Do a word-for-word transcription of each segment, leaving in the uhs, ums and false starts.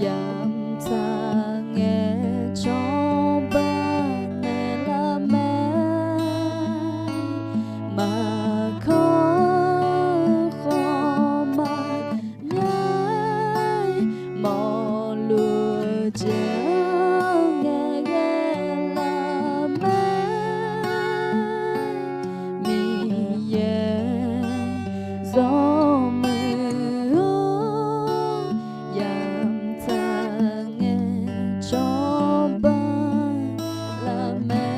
Yamq tsaq ngae cawba naeqlar mae, maqkawr khawf maqnya, mawrluf jeq-anr ngaeqghae lar mae, Miqyaer zawmuiq-awr, yamq tsaq ngae cawba lar mae.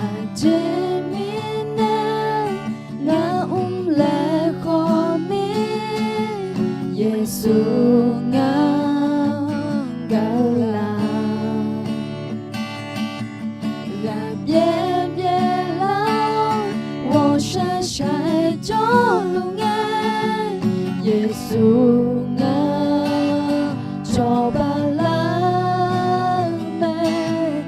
Aqjeq mirnae ngar mrlaeq khawf ni, Yeqsur ngar gaq-eu laf. Ghaqbyaer byaerlar-awr, ghawqshaq shaq-aer jawrluf ngae, Yeqsur ngar cawba lar mae.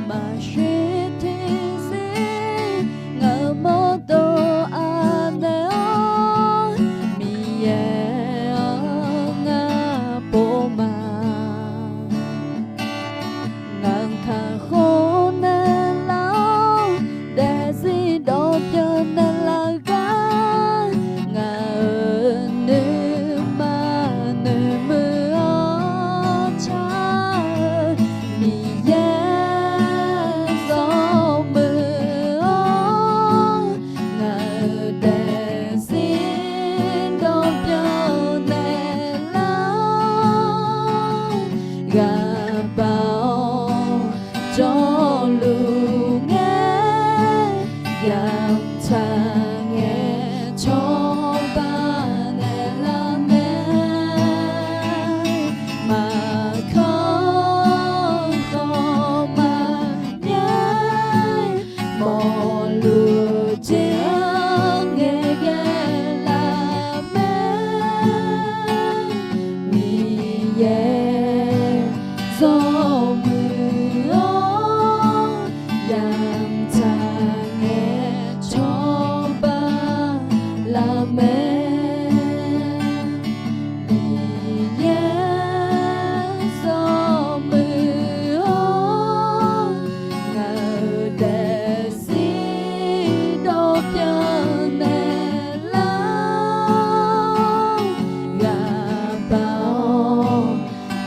Maqshir tiqzir ngaq-euq mawrdo anaeq-awr, Miqyaer-anr ngar pov ma. Ngaq-euq kakhof naeqlar-awr, daefzir dawqbyan naeqlaf gar, ngaq-euq nuima noeqmuiq-awr car-eu Miqyaer zawmuiq-awr, ngaq-euq daefzir dawqbyan naeqlar-awr, ghaqbaq-awr jawrluf ngae, yamq tsaq ngae cawba naeqlar mae. Maqkawr khawf maqnya, mawrluf jeq-anr ngaeqghae lar mae. Miqyaer zawmuiq-awr, yamq tsaq ngae cawba lar mae. Miqyaer zawmuiq-awr, ngaq-euq daefzir dawqbyan naeqlar-awr, ghaqbaq-awr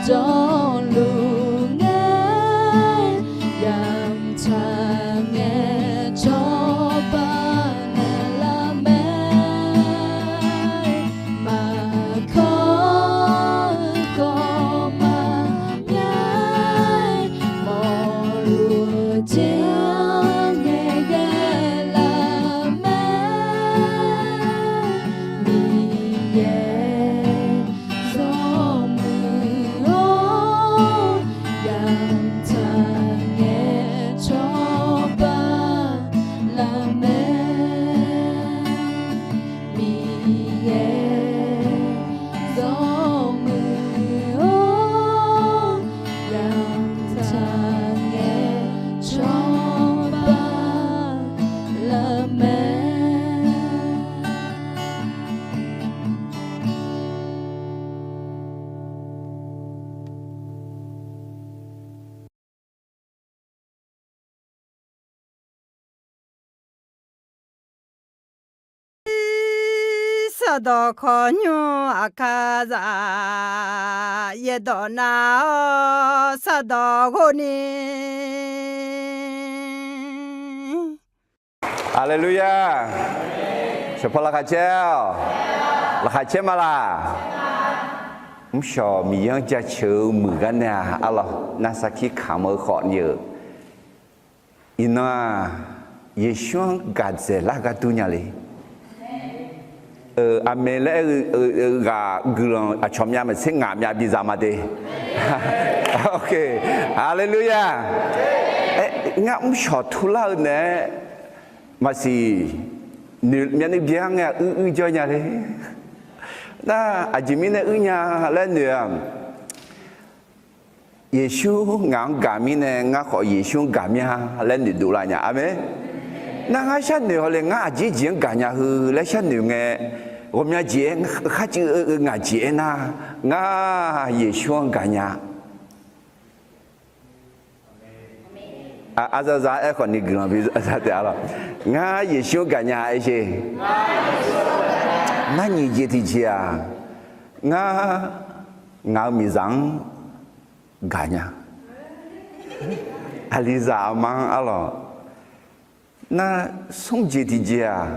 jawrluf ngae, yamq tsaq ngae cawba naeqlar mae. Maqkawr khawf maqnya, mawrluf jeq-anr ngaeqghae lar mae. Miqyaer zawmuiq-awr, yamq tsaq ngae cawba lar mae. Miqyaer zawmuiq-awr, yamq tsaq ngae cawba lar mae. Sardawq khawqnymr aqkar zaq, yaerdawq nav-awr sardawq ghov ni. Haleluya! Shawqpaw laqkhaq caer-awq. Laqkhaq caer ma laq? Mrshawq Miqyaer-anr jaceuq-eu muiq gar nae-aq, arlawq, nar sarkir kamq-eu khawf ni-euq. Iqnan-aq, Yeqsur-anr gaqdzaeq lar ghardur nya le. Aqmeq laer aer-eu ghaq guiqlanq aqcawq myav maqtser ngaq myav biza ma de. Haleluya! Ngar mrshawq turlar-eu naeq-aer maqsiq, myavnuiv byaer-anr ngae uir uir jawr nya le. Nar aqjeq mirnae uir nya laer noeq-aq, Yeqsur ngaq-anr gaq mirnae ngar khawf Yeqsur-anr gaq mya laer noeqdov lar nya. Aqmeq. Nar ngar sharnoeq haw le, ngar aqjeq jeq-anr gaqnya heu laer sharnoeq ngae, ghawqmya jeq-aer kharcuiv-eu ngaq jeq-aer nar, ngar Yeqsur-anr gaqnya. Aqzaqzaq aerkhawf ni guiqlanq bi za taef-a lawq. Ngar Yeqsur-anr gaqnya aer sher. Nar nyiq jeq tiqjeq-aq, ngar ngaq-euq miqzaq-anr gaqnya. Aqlizaq aqma-anr arlawq. Nar smr jeq tiqjeq-aq,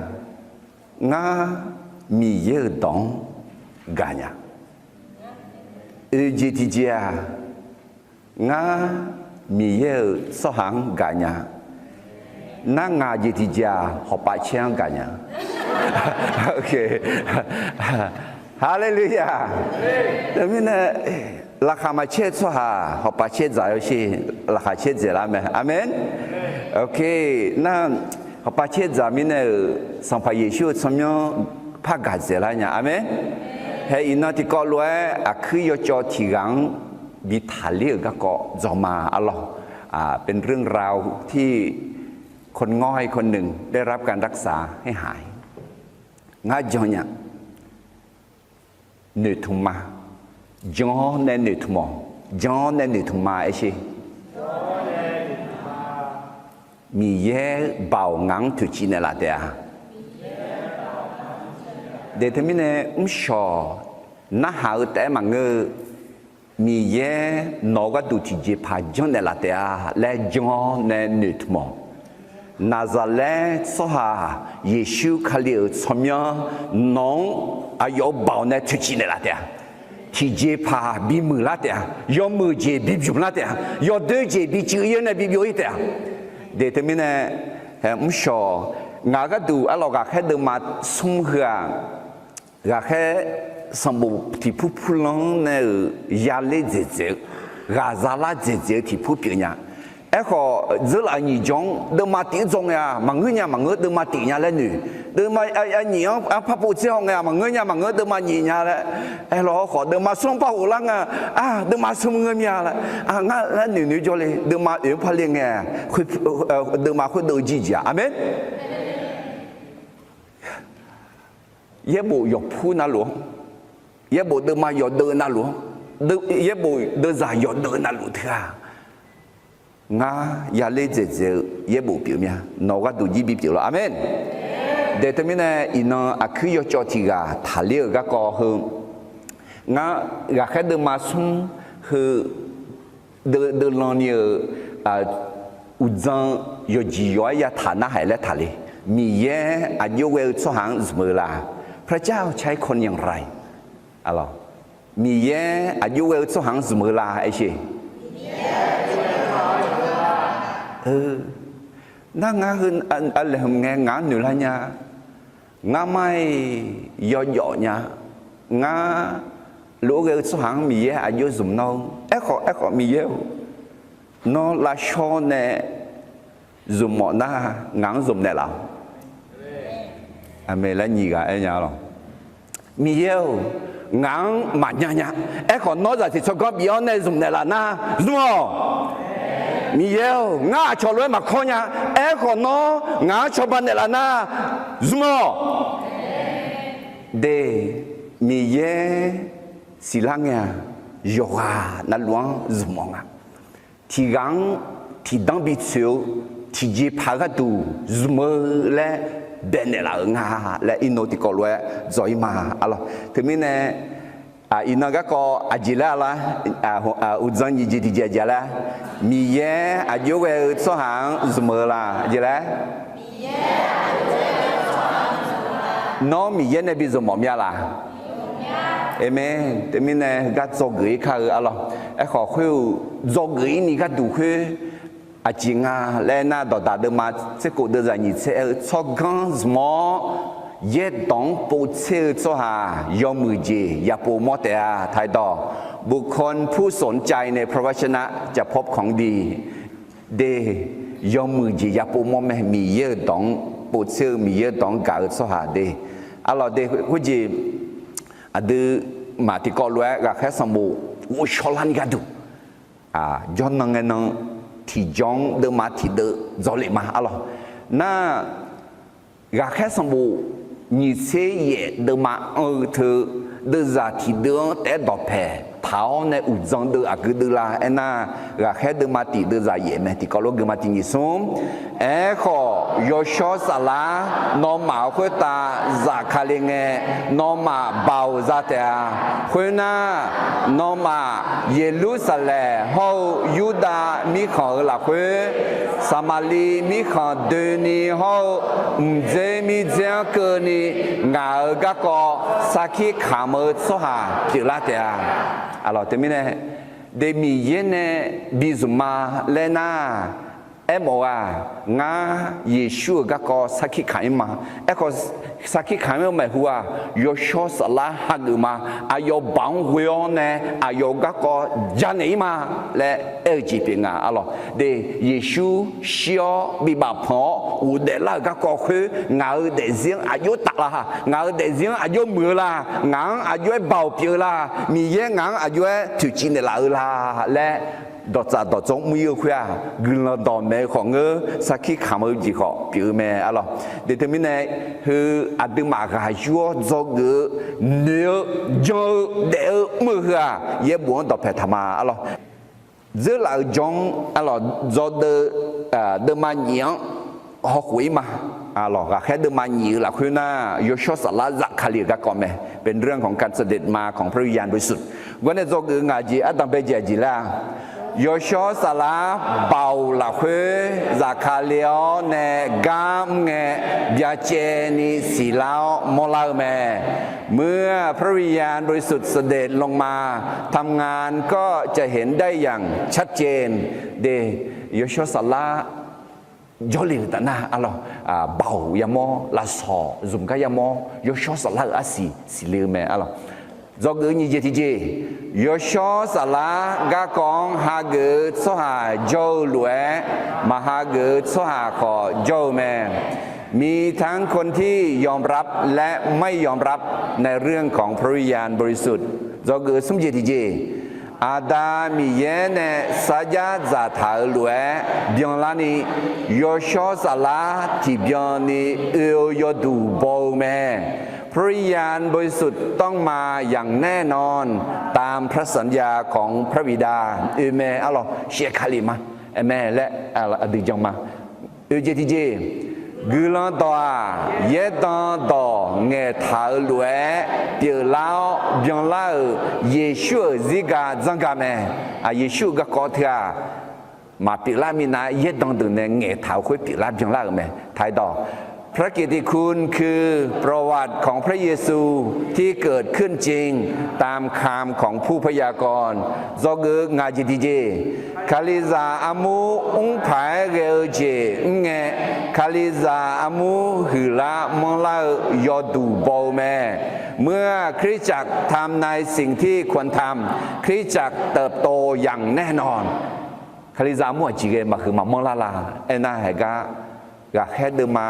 ngar Miqyaer-euq dawq-anr gaqnya. Oeq jeq tiqjeq-aq, ngar Miqyaer-euq tsawrhaq-anr gaqnya. Nar ngaq jeq tiqjeq-aq, hawqpav caer-anr gaqnya. Haleluya. Teumirnae, laqkhaq maqcaer-eu tsawrhaq hawqpav caer dzaq-awr sher, laqkhaq caer dzaeqlar mae. Aqmeq. Nar hawqpav caer dzaq mirnae-euq Sanqpaq Yeqsur-euq tsawrmyanr par gaq dzaeqlar nya. Aqmeq. Hae iqnan tiqkawv lof-aer aqkuir yawcawv tiq ghaq-anr bi taqler-euq garkawv dzaw ma arlawq. เป็นเรื่องราวที่คนง่อยคนหนึ่งได้รับการรักษาให้หาย Ngar jan nya. Noeqtmq ma. Jan-awr nae noeqtmq-awq. Jan-awr nae noeqtmq ma aer sher. Miqyaer baoq ngaq-anr toeqciv naeqlaf taef-a. Deuq teumirnae mrshawq narhaq-eu taef-aer maqngeur-eu, Miqyaer nawq-eu gharduq tiqjeqpaq janrnaeq laf taef-a laer jan-awr nae noeqtmq-awq. Naqzaqlaer tsawrhaq Yeqsur Kali-euq tsawrmyanr nawq-anr aqyawf-euq baoq nae toeqciv naeqlaf taef-a. Tiqjeqpaq bimuiq lar taef-a. Yawmuiq jeq bibyumq lar taef-a. Yawdoer jeq bicuiv-ir-awr nae bibyov-ir taef-a. Deuq teumirnae, mrshawq ngaq-eu gharduq arlawq ghaqkhaer deuvma smr heu-aq, ghaqkhaer sanqbof tiqpur purlanr nae-euq yaler dzaeqdzaeq-eu, ghaqzalar dzaeqdzaeq-eu tiqpur pyeuf nya. Aerkhawf dzeurlaf-euq nyiq jawr-anr deuvma tif-anr dzaw ngae-aq maqngeur nya maqngeur deuvma tif nya laer noeq. Deuvma nyiq-anr arpar pov tser haw ngae-aq maqngeur nya maqngeur deuvma nyiq nya laer. Aerlawq khawf deuvma smr-anr par ghoflar nga. Aq, deuvma smr ngeur mir-a laer. Aq, ngar laer noeq noeq jawr le. Deuvma oeq-anr par le ngae, deuvma khoerdeuv-eu jir jeq-aq. Aqmeq. Yaerbof yawqpur navluf-anr, yaerbof deuvma yawqdeuv navluf-anr, yaerbof deuvzaq yawqdeuv navluf teu-aq, ngar yaler dzaeqdzaeq-eu yaerbof pyeuf mir-a. Nawq-eu gharduq jir bipyeuf lawr. Aqmeq. Deuq teumirnae iqnan aqkuir yawcawv tiq ghaq taqler-euq garkawv heu, ngar ghaqkhaer deuvma smr heu deuvlanni-euq uqdzan yawqjeq yawq-aer yataq narhaq laer taqler. Miqyaer aqjox ghae-eu tsawrhaq-anr zmq-eu la? พระเจ้าใช้คนอย่างไร? Miqyaer aqjox ghae-eu tsawrhaq-anr zmq-eu la aer sher. Nar ngar heu aqlaeqhmq ngae ngaq-anr noeqlar nya. Ngar mar-iq yawjawf nya. Ngar lof-aer ghae-eu tsawrhaq-anr Miqyaer aqjox zmq nawr-eu. Aerkhawf, aerkhawf Miqyaer-or, nawr lavshawr nae zmq mawf nar, ngaq-anr zmq naeqlaf-awq. Aqmeq laer nyiq ghaq aer nya lawq. Miqyaer-or, ngaq-anr maqnya nya. Aerkhawf nawr zaqsiq tsawrganr bif-awr nae zmq naeqlaf nar, zmq-awq. Miqyaer-or, ngar aqcawq lof-aer maqkawr nya. Aerkhawf nawr ngaq-anr cawba naeqlaf nar, zmq-awq. De, Miqyaer siqlar ngae-aq, yawqghaq navluf-anr zmq-awq nga. Tiq ghaq-anr tiqdanr bitsoeq-eu tiqjeqpaq gharduq zmq-eu laer baenaeq laf-euq nga laer iqnan tiqkawv lof-aer dzaw-ir ma. Arlawq teumirnae, iqnan garkawv aqjeq laer lar, uqdzan nyiq jeq tiq jeq aqjeq laer, Miqyaer aqjox ghae-eu tsawrhaq-anr zmq-eu la? Aqjeq laer, nawr Miqyaer nae bi zmq mawf mir-a laq? Aqmeq. Teumirnae heugar dzawgeuf-ir kar-eu arlawq. Aerkhawf khoer-eu dzawgeuf-ir ni gharduq khoer aqjeq nga laer nar, dawqdaq deuvma tser kof deuvzaq nyiq tser aer-eu tsawrganr zmq-awr yaerdawq-anr povtser-eu tsawrhaq yawmuiq jeq yapov mawr taef-a. ไทย dawq, บุคคลผู้สนใจในพระวจนะ จะพบของดี. De, yawmuiq jeq yapov mawr mae. Miqyaer-euq dawq-anr povtser-eu, Miqyaer-euq dawq-anr gaq-eu tsawrhaq de. Arlawq de, khoerjeq aqduimaf tiqkawv lof-aer ghaqkhaer sanqbof ghovshaw larni gharduq jawrnan ngae nan tiqjawr-anr deuvma tiqdeuv dzawlef ma. Arlawq nar, Ghaqkhaer sanqbof nyiq tser yaef deuvma anr-eu teu, deuvzaq tiqdeuv-anr taef-aer dawqpaeq taq-awr nae uqdzan deuv aqgeu deuv la aernar, Ghaqkhaer deuvma tiq deuvzaq yaef mae, tiqkawv lof geuma tiq nyiq smr. Aerkhawf, Yawshawr Saflar nawmaf-euq khoertav zafkale ngae, nawmaf baoq za taef-a. Khoernar, nawmaf Yeqlursaqlaeq hawr-eu Yurdav mirkhanq-euq lafkhoer, Saqmaqliv mirkhanq doeni hawr-eu mqdzer mirdzer-anr keuvni, ngaq-euq garkawv sarkir kamq-eu tsawrhaq pyeuflar taef-a. Aqlawq teumirnae, de Miqyaer nae bi zmq ma laer nar, aermawf-aq, ngar Yeqsur-euq garkawv sarkir kamq-ir ma. Aerkhawf, sarkir kamq-ir-eu maeqhu-aq, Yawshawr Saflar hageuf ma. Aqyawf baoq-anr ghoe-awr nae aqyawf-euq garkawv janaeq-ir ma laer aer-eu jeq pyeuf nga. Aqlawq de, Yeqsur shir-awr bibaf panq-awr ghofdaef lar-euq garkawv khoer, ngaq-euq daefzir-anr aqjox taf la? Ngaq-euq daefzir-anr aqjox muiq-eu la? Ngaq-anr aqjox-aer baoq pyeuf-eu la? Miqyaer ngaq-anr aqjox-aer toeqciv naeqlaf-eu la laer, dawqtsaf dawqdzawr mr-ir-eu khoer-aq, guiqlanq dawqmaeq-eu khawf ngeur, sarkir kamq-eu jeq khawf pyeuf-eu mae. Aqlawq de, teumirnae, heu aqduimaf ghaq yur-awr dzawgeuf-eu, noeq-eu, jan-eu, daef-eu mr-eu heu-aq, yaerbof-anr dawqpaeq taq ma. Aqlawq, dzeurlaf-euq jawr-anr aqlawq, dzawgeuf deuvma nyiq-anr hawkhof-ir ma. Aqlawq, Ghaqkhaer deuvma nyiq-eu lafkhoer nar, Yawshawr Saflar zafkale-euq garkawv mae. เป็นเรื่องของการเสด็จมาของพระวิญญาณบริสุทธิ์. Gawr nae dzawgeuf-eu ngaq jeq ardanq bae jeq aqjeq laer-a, Yawshawr Saflar baoq lafkhoer zafkale-awr nae gar mr ngae, byacaevni siqlar-awr mawrlar-eu mae. เมื่อพระวิญญาณบริสุทธิ์เสด็จลงมาทำงานก็จะเห็นได้อย่างชัดเจน de, Yawshawr Saflar jawrle-euq taf nar, aqlawq, baoq yamawr, lafsawq zmq gar yamawr, Yawshawr Saflar-euq arsiq siqle-eu mae. Aqlawq, dzawgeuf-eu nyiq jeq tiqjeq, Yawshawr Saflar garkawv-anr hageuf-eu tsawrhaq jawr-eu lof-aer, maqhageuf-eu tsawrhaq khawf jawr-eu mae. มีทั้งคนที่ยอมรับและไม่ยอมรับในเรื่องของพระวิญญาณบริสุทธิ์ Dzawgeuf-eu smr jeq tiqjeq, Aqda Miqyaer nae sarjax dzaqtaq-euq lof-aer byanlarni, Yawshawr Saflar tiqbyanni oe-eu yawduq baw-eu mae. พระวิญญาณบริสุทธิ์ต้องมาอย่างแน่นอนตามพระสัญญาของพระบิดา oe mae. Aqlawq, shaef kali ma, ae mae laer aqdui jan ma. Oe jeq tiqjeq, guiqlanq dawq-aq, yaerdan dawq ngaeqtaq-eu lof-aer pyeuflar-awr byanlar-euq Yeqsur-euq zirga dzanrga mae. Yeqsur-euq garkawv teu-aq, maqpyeuflar minav-aer yaerdan deuq nae ngaeqtaq-eu khoer pyeuflar byanlar-euq mae. Taqdawq, พระกิตติคุณคือประวัติของพระเยซูที่เกิดขึ้นจริงตามคำของผู้พยากรณ์ Dzawgeuf-eu ngaq jeq tiqjeq, Kalizaq armur mrpaq-aer ghae-eu jeq mr ngae, Kalizaq armur huiqlar manrlar-eu yawduq baw-eu mae. เมื่อคริสตจักรทำในสิ่งที่ควรทำ คริสตจักรเติบโตอย่างแน่นอน Kalizaq armur aqjeq ghae maqhuiq maqmanr lar la? Aernar, haeq gar Ghaqkhaer deuvma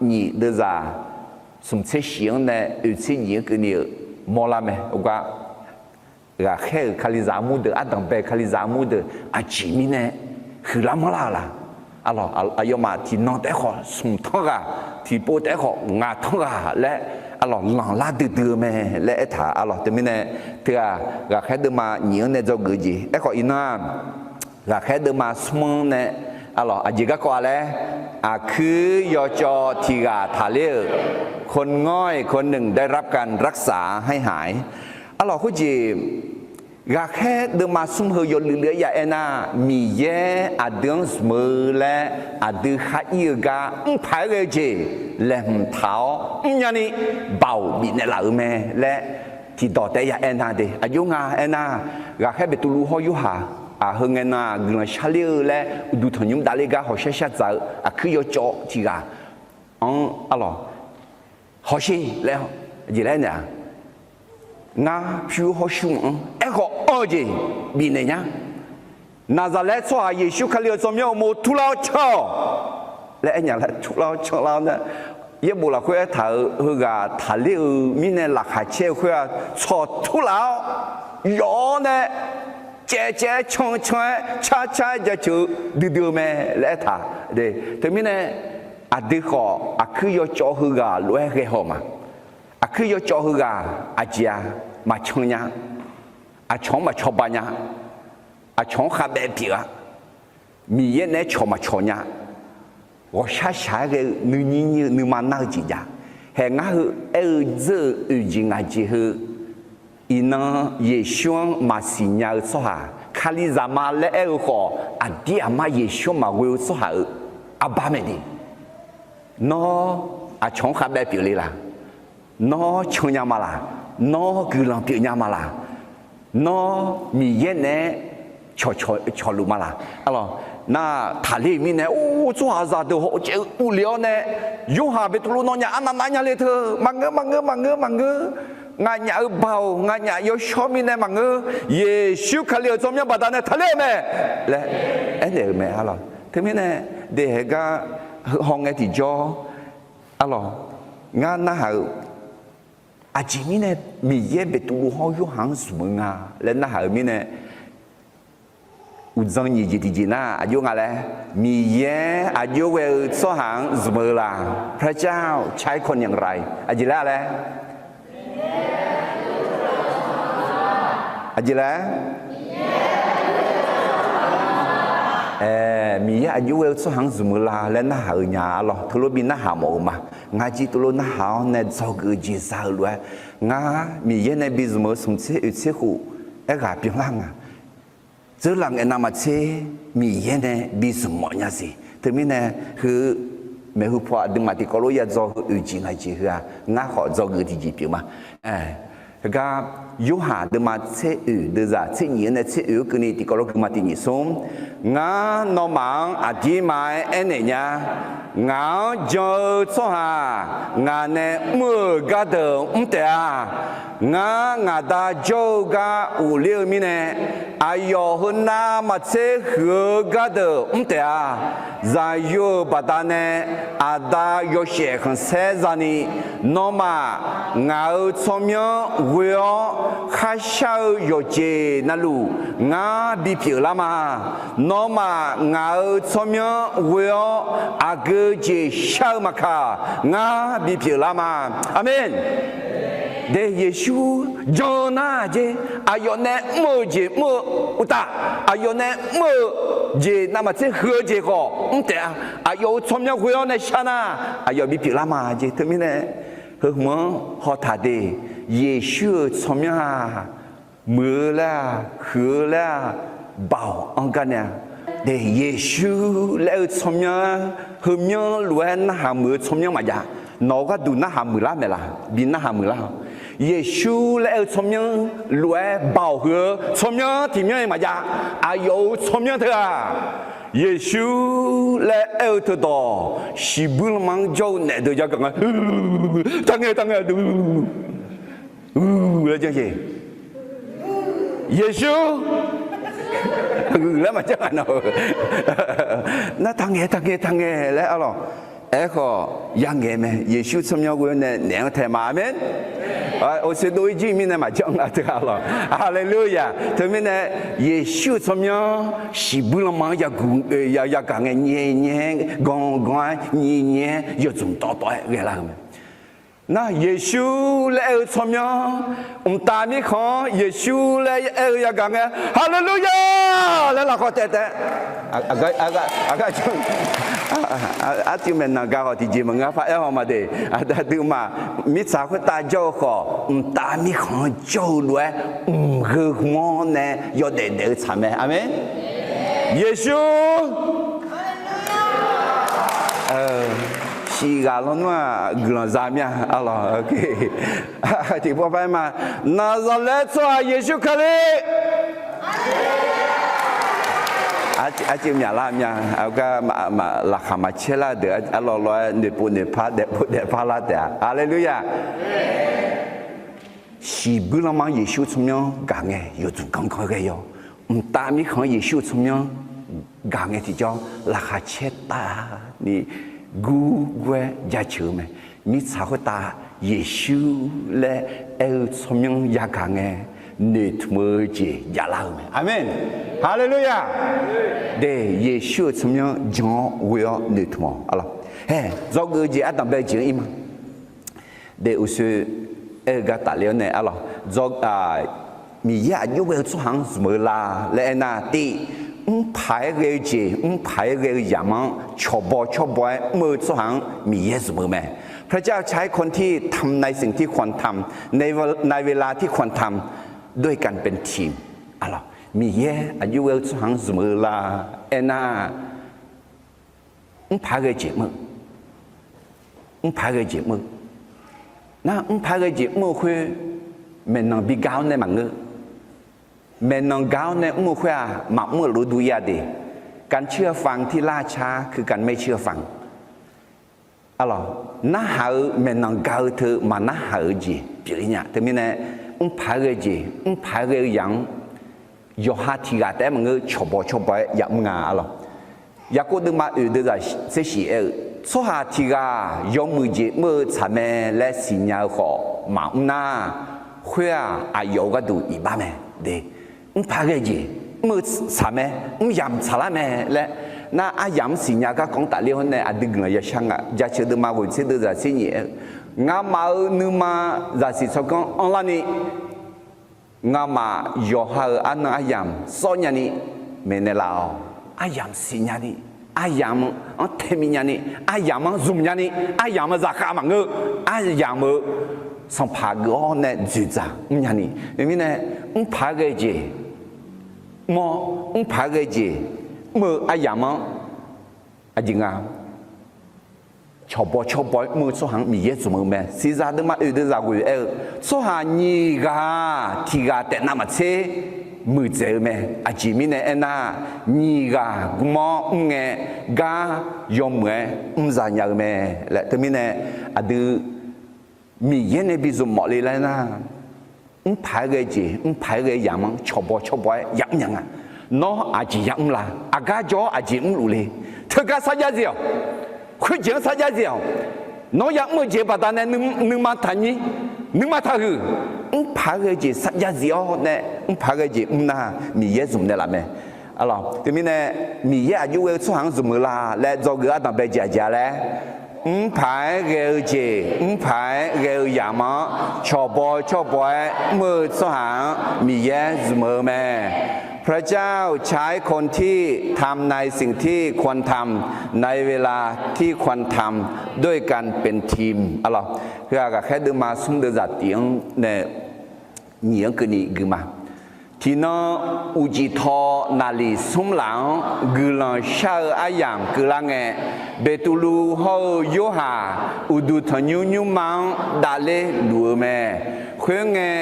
nyiq deuvzaq smq tser shif-anr nae oeq tser nyiq-anr keuvni-euq mawrlar mae. Ogar, ghaqkhaer-euq Kalizaq armur deuq, ardanqbae Kalizaq armur deuq aqjeq mirnae huiqlar manrlar-euq la? Aqlawq, aqyawfmaf tiqnan taef-aer khawf smq tanr ghaq, tiqpov taef-aer khawf ngaq tanr ghaq laer, aqlawq, lanqlar duidui-eu mae laer aertaq. Aqlawq, teumirnae teu-aq, ghaqkhaer deuvma nyiq-anr nae dzawgeuf-eu jeq. Aerkhawf iqnan-aq, ghaqkhaer deuvma smr-anr nae, aqlawq, aqjeq garkawv-a laer, aqkuir yawcawv tiq ghaq taqler-euq, คนง่อยคนหนึ่งได้รับการรักษาให้หาย Aqlawq, khoerjeq ghaqkhaer deuvma smr heu yawluiv luiv-aer ya aernar, Miqyaer aqdui-anr zmq-eu laer aqdui khar ir-eu gar mrpaq-aer ghae-eu jeq laeqhmq taq-awr mrnya ni baoq bifnaeq laf-euq mae laer tiqdawq taef-aer ya aernar de. Aqjox nga aernar, ghaqkhaer Beqtuvluv hawr Yorhaq, aqheu ngae nan-aq guiqlanq sharler-eu laer uqduq tanqnymr davler gar hawqshar shar dzaq-eu aqkuir yawcawv tiq ghaq-anr, aqlawq, hawsher laer, jeq laer aernaeq-a, ngar pyur hawshuir mq-anr aerkhawf anr-eu jeq bifnaeq nya. Naqzaqlaer tsawrhaq Yeqsur Kali-euq tsawrmyanr uqmov turlar-awr can-awq laer aernya laer, turlar-awr canlar-awr nar, yaerbof lafkhoer aertaq-euq heughaq taqler-euq mirnae laqkhaq caer-eu khoer-aq, tsawq turlaf-awr yawf-awr nae caevcaev-aer can-eu can-aer carcar-aer jaceuq-eu duidui-eu mae laer aertaq. Teumirnae Aqdui khawf aqkuir yawcawv heughaq lof-aer ghae haw ma. Aqkuir yawcawv heughaq aqjeq-a, maqcan nya. Aqcawq-anr maqcawba nya. Aqcawq-anr khavbaev pyeuf-a. Miqyaer naeq-aer cawq maqcawq nya. Ghawqshar shaq-aer ghae-eu nuinyir nyir-eu nuima nar-eu jeq jav. Haeq ngar heu aer-eu dzeur-euq oeq jeq ngaq jeq heu, iqnan Yeqsur-anr maqsiq nya-eu tsawrhaq, Kalizaq ma laer aer-eu khawf, aqdir aqmar Yeqsur-anr maqghoe-eu tsawrhaq-euq arbar mae de. Nawr aqcawq-anr khavbaev pyeufle laq? Nawr can nya ma laq? Nawr guiqlanq pyeuf nya ma laq? Nawr Miqyaer naeq-aer cawqcawq cawqluf ma laq? Arlawq, nar taqler-euq mirnae, or, tsawrhaqzaq deuq hawcaev-eu uvle-awr nae, Yorhaq Beqtuvluv nawnyaf arnav nav nya le teu, maqngeur, maqngeur, maqngeur, maqngeur. Nganyaf-euq baoq, nganyaf yawshawr mirnae maqngeur. Yeqsur Kali-euq tsawrmyanr baqdanae taqler-euq mae laer aernaeq-euq mae. Arlawq, teumirnae, daehae gar heuhaw ngae tiqjawr, arlawq, ngar narhaq-euq, aqjeq mirnae Miqyaer Beqtuvluv hawr Yorhaq-anr zmq-eu nga laer narhaq-euq mirnae, uqdzan nyiq jeq tiqjeq nar aqjox nga laer, Miqyaer aqjox ghae-eu tsawrhaq-anr zmq-eu la, พระเจ้าใช้คนอย่างไร aqjeq laer laer Aqjeq laer, Miqyaer aqjox ghae-eu tsawrhaq-anr zmq-eu la laer narhaq-eu nya. Arlawq, teulof bi narhaq mawf-eu ma. Ngar jir teulof narhaq-awr nae dzawgeuf-eu jeq za-eu lof-aer, ngar Miqyaer nae bi zmq-eu smq tser oeq tser khof aerghaq byanlar nga. Dzeurlaf ngaeq navmaqtser Miqyaer nae bi zmq mawf nya siq. Teumirnae, heu maeqhu paw aqduimaf tiqkawv lof ya dzaw heu oeq jeq ngaq jeq heu-aq, ngar khawf dzawgeuf tiqjeq pyeuf ma. Heugar, Yorhaq deuvma tser oeq deuvzaq tser nyif-anr nae tser oeq-anr keuvni tiqkawv lof keuvma tiq nyif smr. Ngar nawmaf-anr aqdirma-aer aernaeq nya. Ngaq-anr jan-eu tsawrhaq ngaq nae mr-euq gardeuq mr taef-a. Ngar ngaq Da jawr-eu gar ghofler-eu mirnae, aqyawf heunav maqtser huiq-eu gardeuq mr taef-a. Zaqyo-euq baqdanae Aqda yawshaef khanqsaer zani, nawmaf ngaq-euq tsawrmyanr ghoe-awr kharshar-eu yawqjeq navluf ngar bipyeuf lar ma. Nawmaf ngaq-euq tsawrmyanr ghoe-awr aqgeu jeq shar-eu maqkaq, ngar bipyeuf lar ma. Aqmeq. De, Yeqsur jan-eu nar jer, aqyawf nae mr-eu jeq mr-eu uqtaf, aqyawf nae mr-eu jeq navmaqtser huiq-eu jeq khawf mr taef-a. Aqyawf-euq tsawrmyanr ghoe-awr nae shar nar, aqyawf bipyeuf lar ma jer. Teumirnae, heu hmq-anr hawtaq de, Yeqsur-euq tsawrmyanr-aq, muiq-eu laer-aq, huiq-eu laer-aq, baoq anr gar nae-a. De, Yeqsur laer aer-eu tsawrmyanr, heumyanr lof-aer narhaq muiq-eu tsawrmyanr maqjav. Nawq-eu gharduq narhaq muiqlar maeqlaf, bi narhaq muiqlar-awq. Yeqsur laer aer-eu tsawrmyanr lof-aer baoq huiq-eu tsawrmyanr tiqmyanr-iq maqjav. Aqyawf-euq tsawrmyanr teu-aq, Yeqsur laer aer-eu teudawq, shiqbuir lanma-anr jawr-eu naef deuq yagaq ngae, taq ngae, taq ngae, laer janr jeq. Yeqsur laer maqjanr nga nawq-eu. Nar taq ngae, taq ngae, taq ngae laer arlawq. Aerkhawf, yangaeq mae. Yeqsur tsawrmyanr ghoe-awr nae naef-anr tae ma. Aqmeq. Oeqseu dov-ir jir mirnae maqjanr nga teu arlawq. Haleluya. Teumirnae, Yeqsur-euq tsawrmyanr shiqbuir lanma-anr yagaq ngae, nyae nyae-aer, ganq ganq-aer, nyiq nyiq-aer, yawdzmq tawv tawv-aer ghaelar-eu mae. Nar Yeqsur laer aer-eu tsawrmyanr, mqtav mirkhanq-anr Yeqsur laer aer-eu yagaq ngae, Haleluya laer lafkhawf taef taef. Aqgar, aqgar, arcuiv maeqnan ga khawf tiqjeq maqngeur, arpar aer haw ma de. Aqduimaf mirtsaq khoertav jawr-eu khawf, mqtav mirkhanq-anr jawr-eu lof-aer, mq heu hmq-anr nae yawdaef daef-eu tsaq mae. Aqmeq. Yeqsur Siqghaq lawnmr-aq guiqlanq za mir-a arlawq. Tiqpawf paer ma, Naqzaqlaer tsawrhaq Yeqsur Kali. Arcuiv myaqlar mir-a. Aqgar laqkhaq maqcaer lar deuq arlawr lawr-aer noeqpov noeqpar daefpov daefpar lar taef-a. Haleluya. Shiqbuir lanma-anr Yeqsur tsawrmyanr gaq ngae yawdzmq ganq ganq ghae yawq. Mqtav mirkhanq-anr Yeqsur-eu tsawrmyanr gaq ngae tiqjawr laqkhaq caer tavni gur gur-aer jaceuq-eu mae. Mirtsaq khoertav Yeqsur laer aer-eu tsawrmyanr yagaq ngae noeqtmq-eu jeq javlar-eu mae. Aqmeq. Haleluya. De, Yeqsur-euq tsawrmyanr jan-awr ghoe-awr noeqtmq-awq arlawq. Hae, dzawgeuf-eu jeq ardanq bae-eu jeq-anr ir ma. De uqshoe aer-eu gar tafler-awr nae arlawq, Miqyaer aqjox ghae-eu tsawrhaq-anr zmq-eu la laer aernar, tiq, mrpaq-aer ghae-eu jeq, mrpaq-aer ghae-eu yamq-anr cawqbaw cawrbaw-aer mr-eu tsawrhaq-anr Miqyaer zmq-eu mae. พระเจ้าใช้คนที่ทำในเวลาที่ควรทำด้วยการเป็นทีม arlawq, Miqyaer aqjox ghae-eu tsawrhaq-anr zmq-eu la aernar, mrpaq-aer ghae-eu jeq mr-eu, mrpaq-aer ghae-eu jeq mr-eu. Nar mrpaq-aer ghae-eu jeq mr-eu khoer, maeqnan bi gar-awr nae maqngeur. Maeqnan gar-awr nae mr-eu khoer-aq, maqmr-eu lof-aer dur-ir-a de. การเชื่อฟังที่ล่าช้าคือการไม่เชื่อฟัง Arlawq, narhaq-eu maeqnan ga-eu teu maqnarhaq-eu jeq pyeuf-ir nya. Teumirnae, mrpaq-aer ghae-eu jeq, mrpaq-aer ghae-eu yamq-anr yawqha tiq ghaq taef-aer maqngeur, cawqbaw cawrbaw-aer yamr nga arlawq. Yaqkov deuvma oeq deuvzaq tser shif aer-eu, tsawrhaq tiq ghaq yawmuiq jeq mr-eu tsaq mae laer siqnya-eu khawf maqmr nar, khoer-aq, aqyawf-euq gharduq iqbax mae de. Mrpaq-aer ghae-eu jeq mr-eu tsaq mae, mr yamq tsaqlar mae laer, nar aryamq-anr siqnya garkawv-anr tafler-awr nae aqdui guiqlanq yashar nga. Jaceuq deuvma ghoeq tser deuvzaq tser nyif aer-eu, ngamaf-euq nuima zaqsiq tsawrganr anrlarni, ngamaf yawqha-euq arnan aryamq sawr nyani maeqnaeq laf-awq. Aryamq siqnya ni, aryamq-anr tae minya ni, aryamq-anr zmq nyani, aryamq-euq zaqkhav maqngeur, aryamq-euq sanqpaq geuf-awr nae dzoeqdzaq mrnya ni. Teumirnae, mrpaq-aer ghae-eu jeq mr-awr, mrpaq-aer ghae-eu jeq mr-eu aryamq-anr aqjeq nga cawqbaw cawrbaw-aer mr-eu tsawrhaq-anr Miqyaer zmq-eu mae. Siqzaq deuvma oeq deuvzaq ghoeq aer-eu, tsawrhaq nyiq ghaq tiq ghaq taef navmaqtser muiqdzaeq-eu mae. Aqjeq mirnae aernar, nyiq ghaq gm-awr mr ngae, gar yawmuiq-aer mr za nya-eu mae laer. Teumirnae, aqdui Miqyaer nae bi zmq mawf le laer nar, mrpaq-aer ghae-eu jeq, mrpaq-aer ghae-eu yamq-anr cawqbaw cawrbaw-aer yamr nya nga. Nawr aqjeq yamr la? Aqgar jawr-awr aqjeq mrluf le? Teugar sarjax zif-awq. Khoerjeq-anr sarjax zif-awq. Nawr yamr-eu jeq baqdanae nuima taqnyir, nuima taqhuiq. Mrpaq-aer ghae-eu jeq sarjax zif-awr nae, mrpaq-aer ghae-eu jeq mr nar, Miqyaer zmq naeqlaf mae. Arlawq, teumirnae, Miqyaer aqjox ghae-eu tsawrhaq-anr zmq-eu la laer dzawgeuf ardanq bae jeq aqjeq laer, mrpaq-aer ghae-eu jeq, mrpaq-aer ghae-eu yamq-anr cawqbaw cawrbaw-aer mr-eu tsawrhaq-anr Miqyaer zmq-eu mae. พระเจ้าใช้คนที่ทำในสิ่งที่ควรทำในเวลาที่ควรทำด้วยกันเป็นทีม Arlawq, heughaq ghaqkhaer deuvma smr deuvzaq tiq-anr nae nyiq-anr keuvni gui ma. Tiqnan uqcif taw naqliq smr laf-anr guiqlanq shar-eu aryamq keuvlar ngae, Beqtuvluv hawr-eu Yorhaq uqduq tanqnymr nymrma-anr davler luf-eu mae. Khoerngae,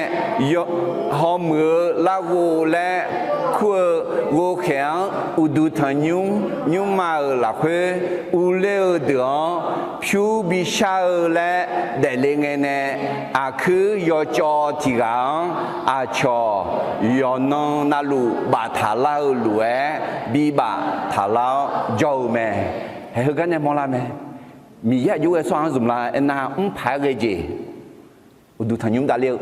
hawmuiq-eu larghov laer kur-eu ghovkhaeq-anr uqduq tanqnymr nymrma-euq lafkhoer urler-eu deuq-anr pyur bishar-eu laer daefle ngae nae, aqkuir yawcawv tiq ghaq-anr aqcawq yawqnan navluf baftaq lar-eu lof-aer bibaf taq lar-awr jawr-eu mae. Haeq heugar nae mawrlar mae. Miqyaer aqjox ghae-eu tsawrhaq-anr zmq la aernar, mrpaq-aer ghae-eu jeq, uqduq tanqnymr davler-eu,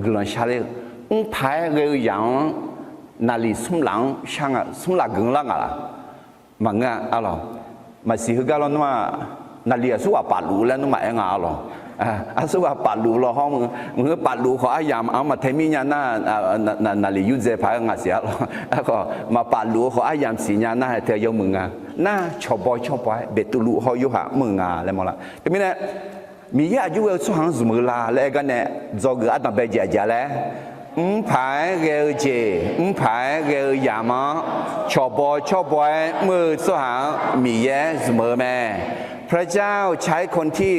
guiqlanq sharler-eu, mrpaq-aer ghae-eu yamq-anr naqliq smr laf-anr shar nga, smr laf guiqlanq lar nga laq? Maqngeur-a arlawq. Maqsiq heugar lawnmr-aq, naqliq aqsurghaq pafluf laer nmr maqaer nga arlawq. Aqsurghaq pafluf law hawr, mq-eu pafluf khawf aryamq-anr maqtae mir nya nar, naqliq yurdzae paq-aer nga siq arlawq. Aerkhawf maqpafluf-eu khawf aryamq siqnya nar, haeq teu yawmuiq nga. Nar cawqbaw cawrbaw-aer Beqtuvluv hawr Yorhaq mr-eu nga laer mawrlar. Teumirnae, Miqyaer aqjox ghae-eu tsawrhaq-anr zmq-eu la laer aer gar nae, dzawgeuf ardanq bae jeq aqjeq laer, mrpaq-aer ghae-eu jeq, mrpaq-aer ghae-eu yamq-anr cawqbaw cawrbaw-aer mr-eu tsawrhaq-anr Miqyaer zmq-eu mae. พระเจ้าใช้คนที่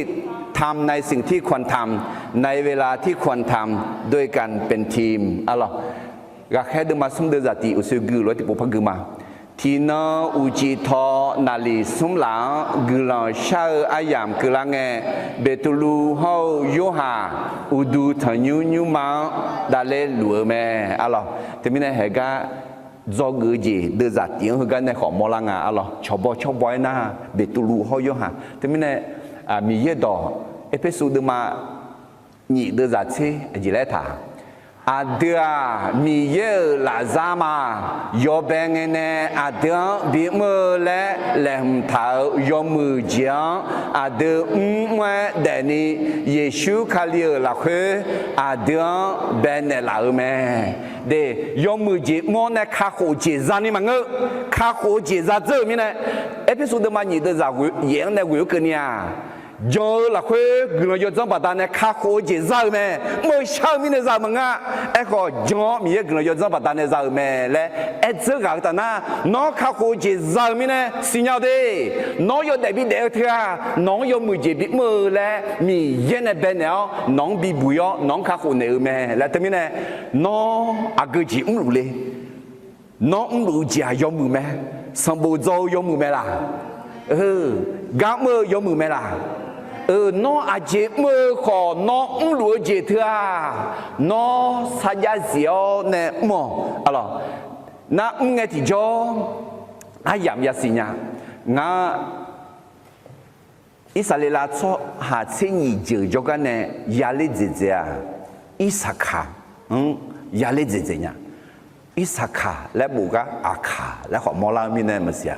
ทำในสิ่งที่ควรทำในเวลาที่ควรทำด้วยกันเป็นทีม Arlawq, ghaqkhaer deuvma smr deuvzaq tiq uqshoe gui lof-aer tiqpov par gui ma. Tiqnan uqcif taw naqliq smr laf-anr guiqlanq shar-eu aryamq keuvlar ngae, Beqtuvluv hawr-eu Yorhaq uqduq tanqnymr nymrma-anr davler luf-eu mae. Arlawq, teumirnae haeq gar dzawgeuf-eu jeq deuvzaq tiq-anr heugar nae khawf mawrlar nga arlawq. Cawqbaw cawrbaw-aer nar, Beqtuvluv hawr Yorhaq. Teumirnae, Miqyaer dawq Erpersu deuvma nyiq deuvzaq tser aqjeq laer taq. Aqdui-aq, Miqyaer-euq lafzar ma. Yawbae ngae nae aqdui-anr bimr-eu laer laeqhmq taq-euq yawmuiq jeq-anr aqdui mrmr-aer daefni, Yeqsur Kali-euq lafkhoer aqdui-anr baenaeq laf-euq mae. De, yawmuiq jeq mr-awr nae kakhof jeq zani maqngeur. Kakhof-eu jeq za dzeur-euq mirnae, Erpersu deuvma nyiq deuvzaq yaef-anr nae ghoeq-eu keuvni-aq, jan-eu lafkhoer guiqlanq yawdzanr baqdanae kakhof-eu jeq za-euq mae. Mr-eu shar-eu mirnae za-euq maqngeur-a. Aerkhawf, jan-awr Miqyaer guiqlanq yawdzanr baqdanae za-euq mae laer aer dzeur ghaq-eu taf nar, nawr kakhof-eu jeq za-euq mirnae siqnya-eu de. Nawr yawdaef bidaef-eu teu-aq, nawq-anr yawmuiq jeq bimr-eu laer Miqyaer nae baenaeq-awr nawq-anr bibuq-ir-awr nawq-anr kakhof naeq-eu mae laer teumirnae, nawr aqgeu jeq mrluf le. Nawr mrluf-eu jeq-aq yawmuiq mae. Sanqbof dzaw-eu yawmuiq mae laq? Gar mr-eu yawmuiq mae laq? Nawr aqjeq mr-eu khawf nawr mrluf-eu jeq teu-aq, nawr sarjax zif-awr nae mr-awq. Aqlawq, nar mr ngae tiqjawr aryamq yasiq nya. Ngar Irsaqleqlav tsawrhaq tser nyiq jeuq jawrgar nae yaler dzaeqdzaeq-aq, Irsaqkaq-anr yaler dzaeqdzaeq nya. Irsaqkaq laer bof gar Aqkaq laer khawf mawrlar-eu mirnae maqsiq-a.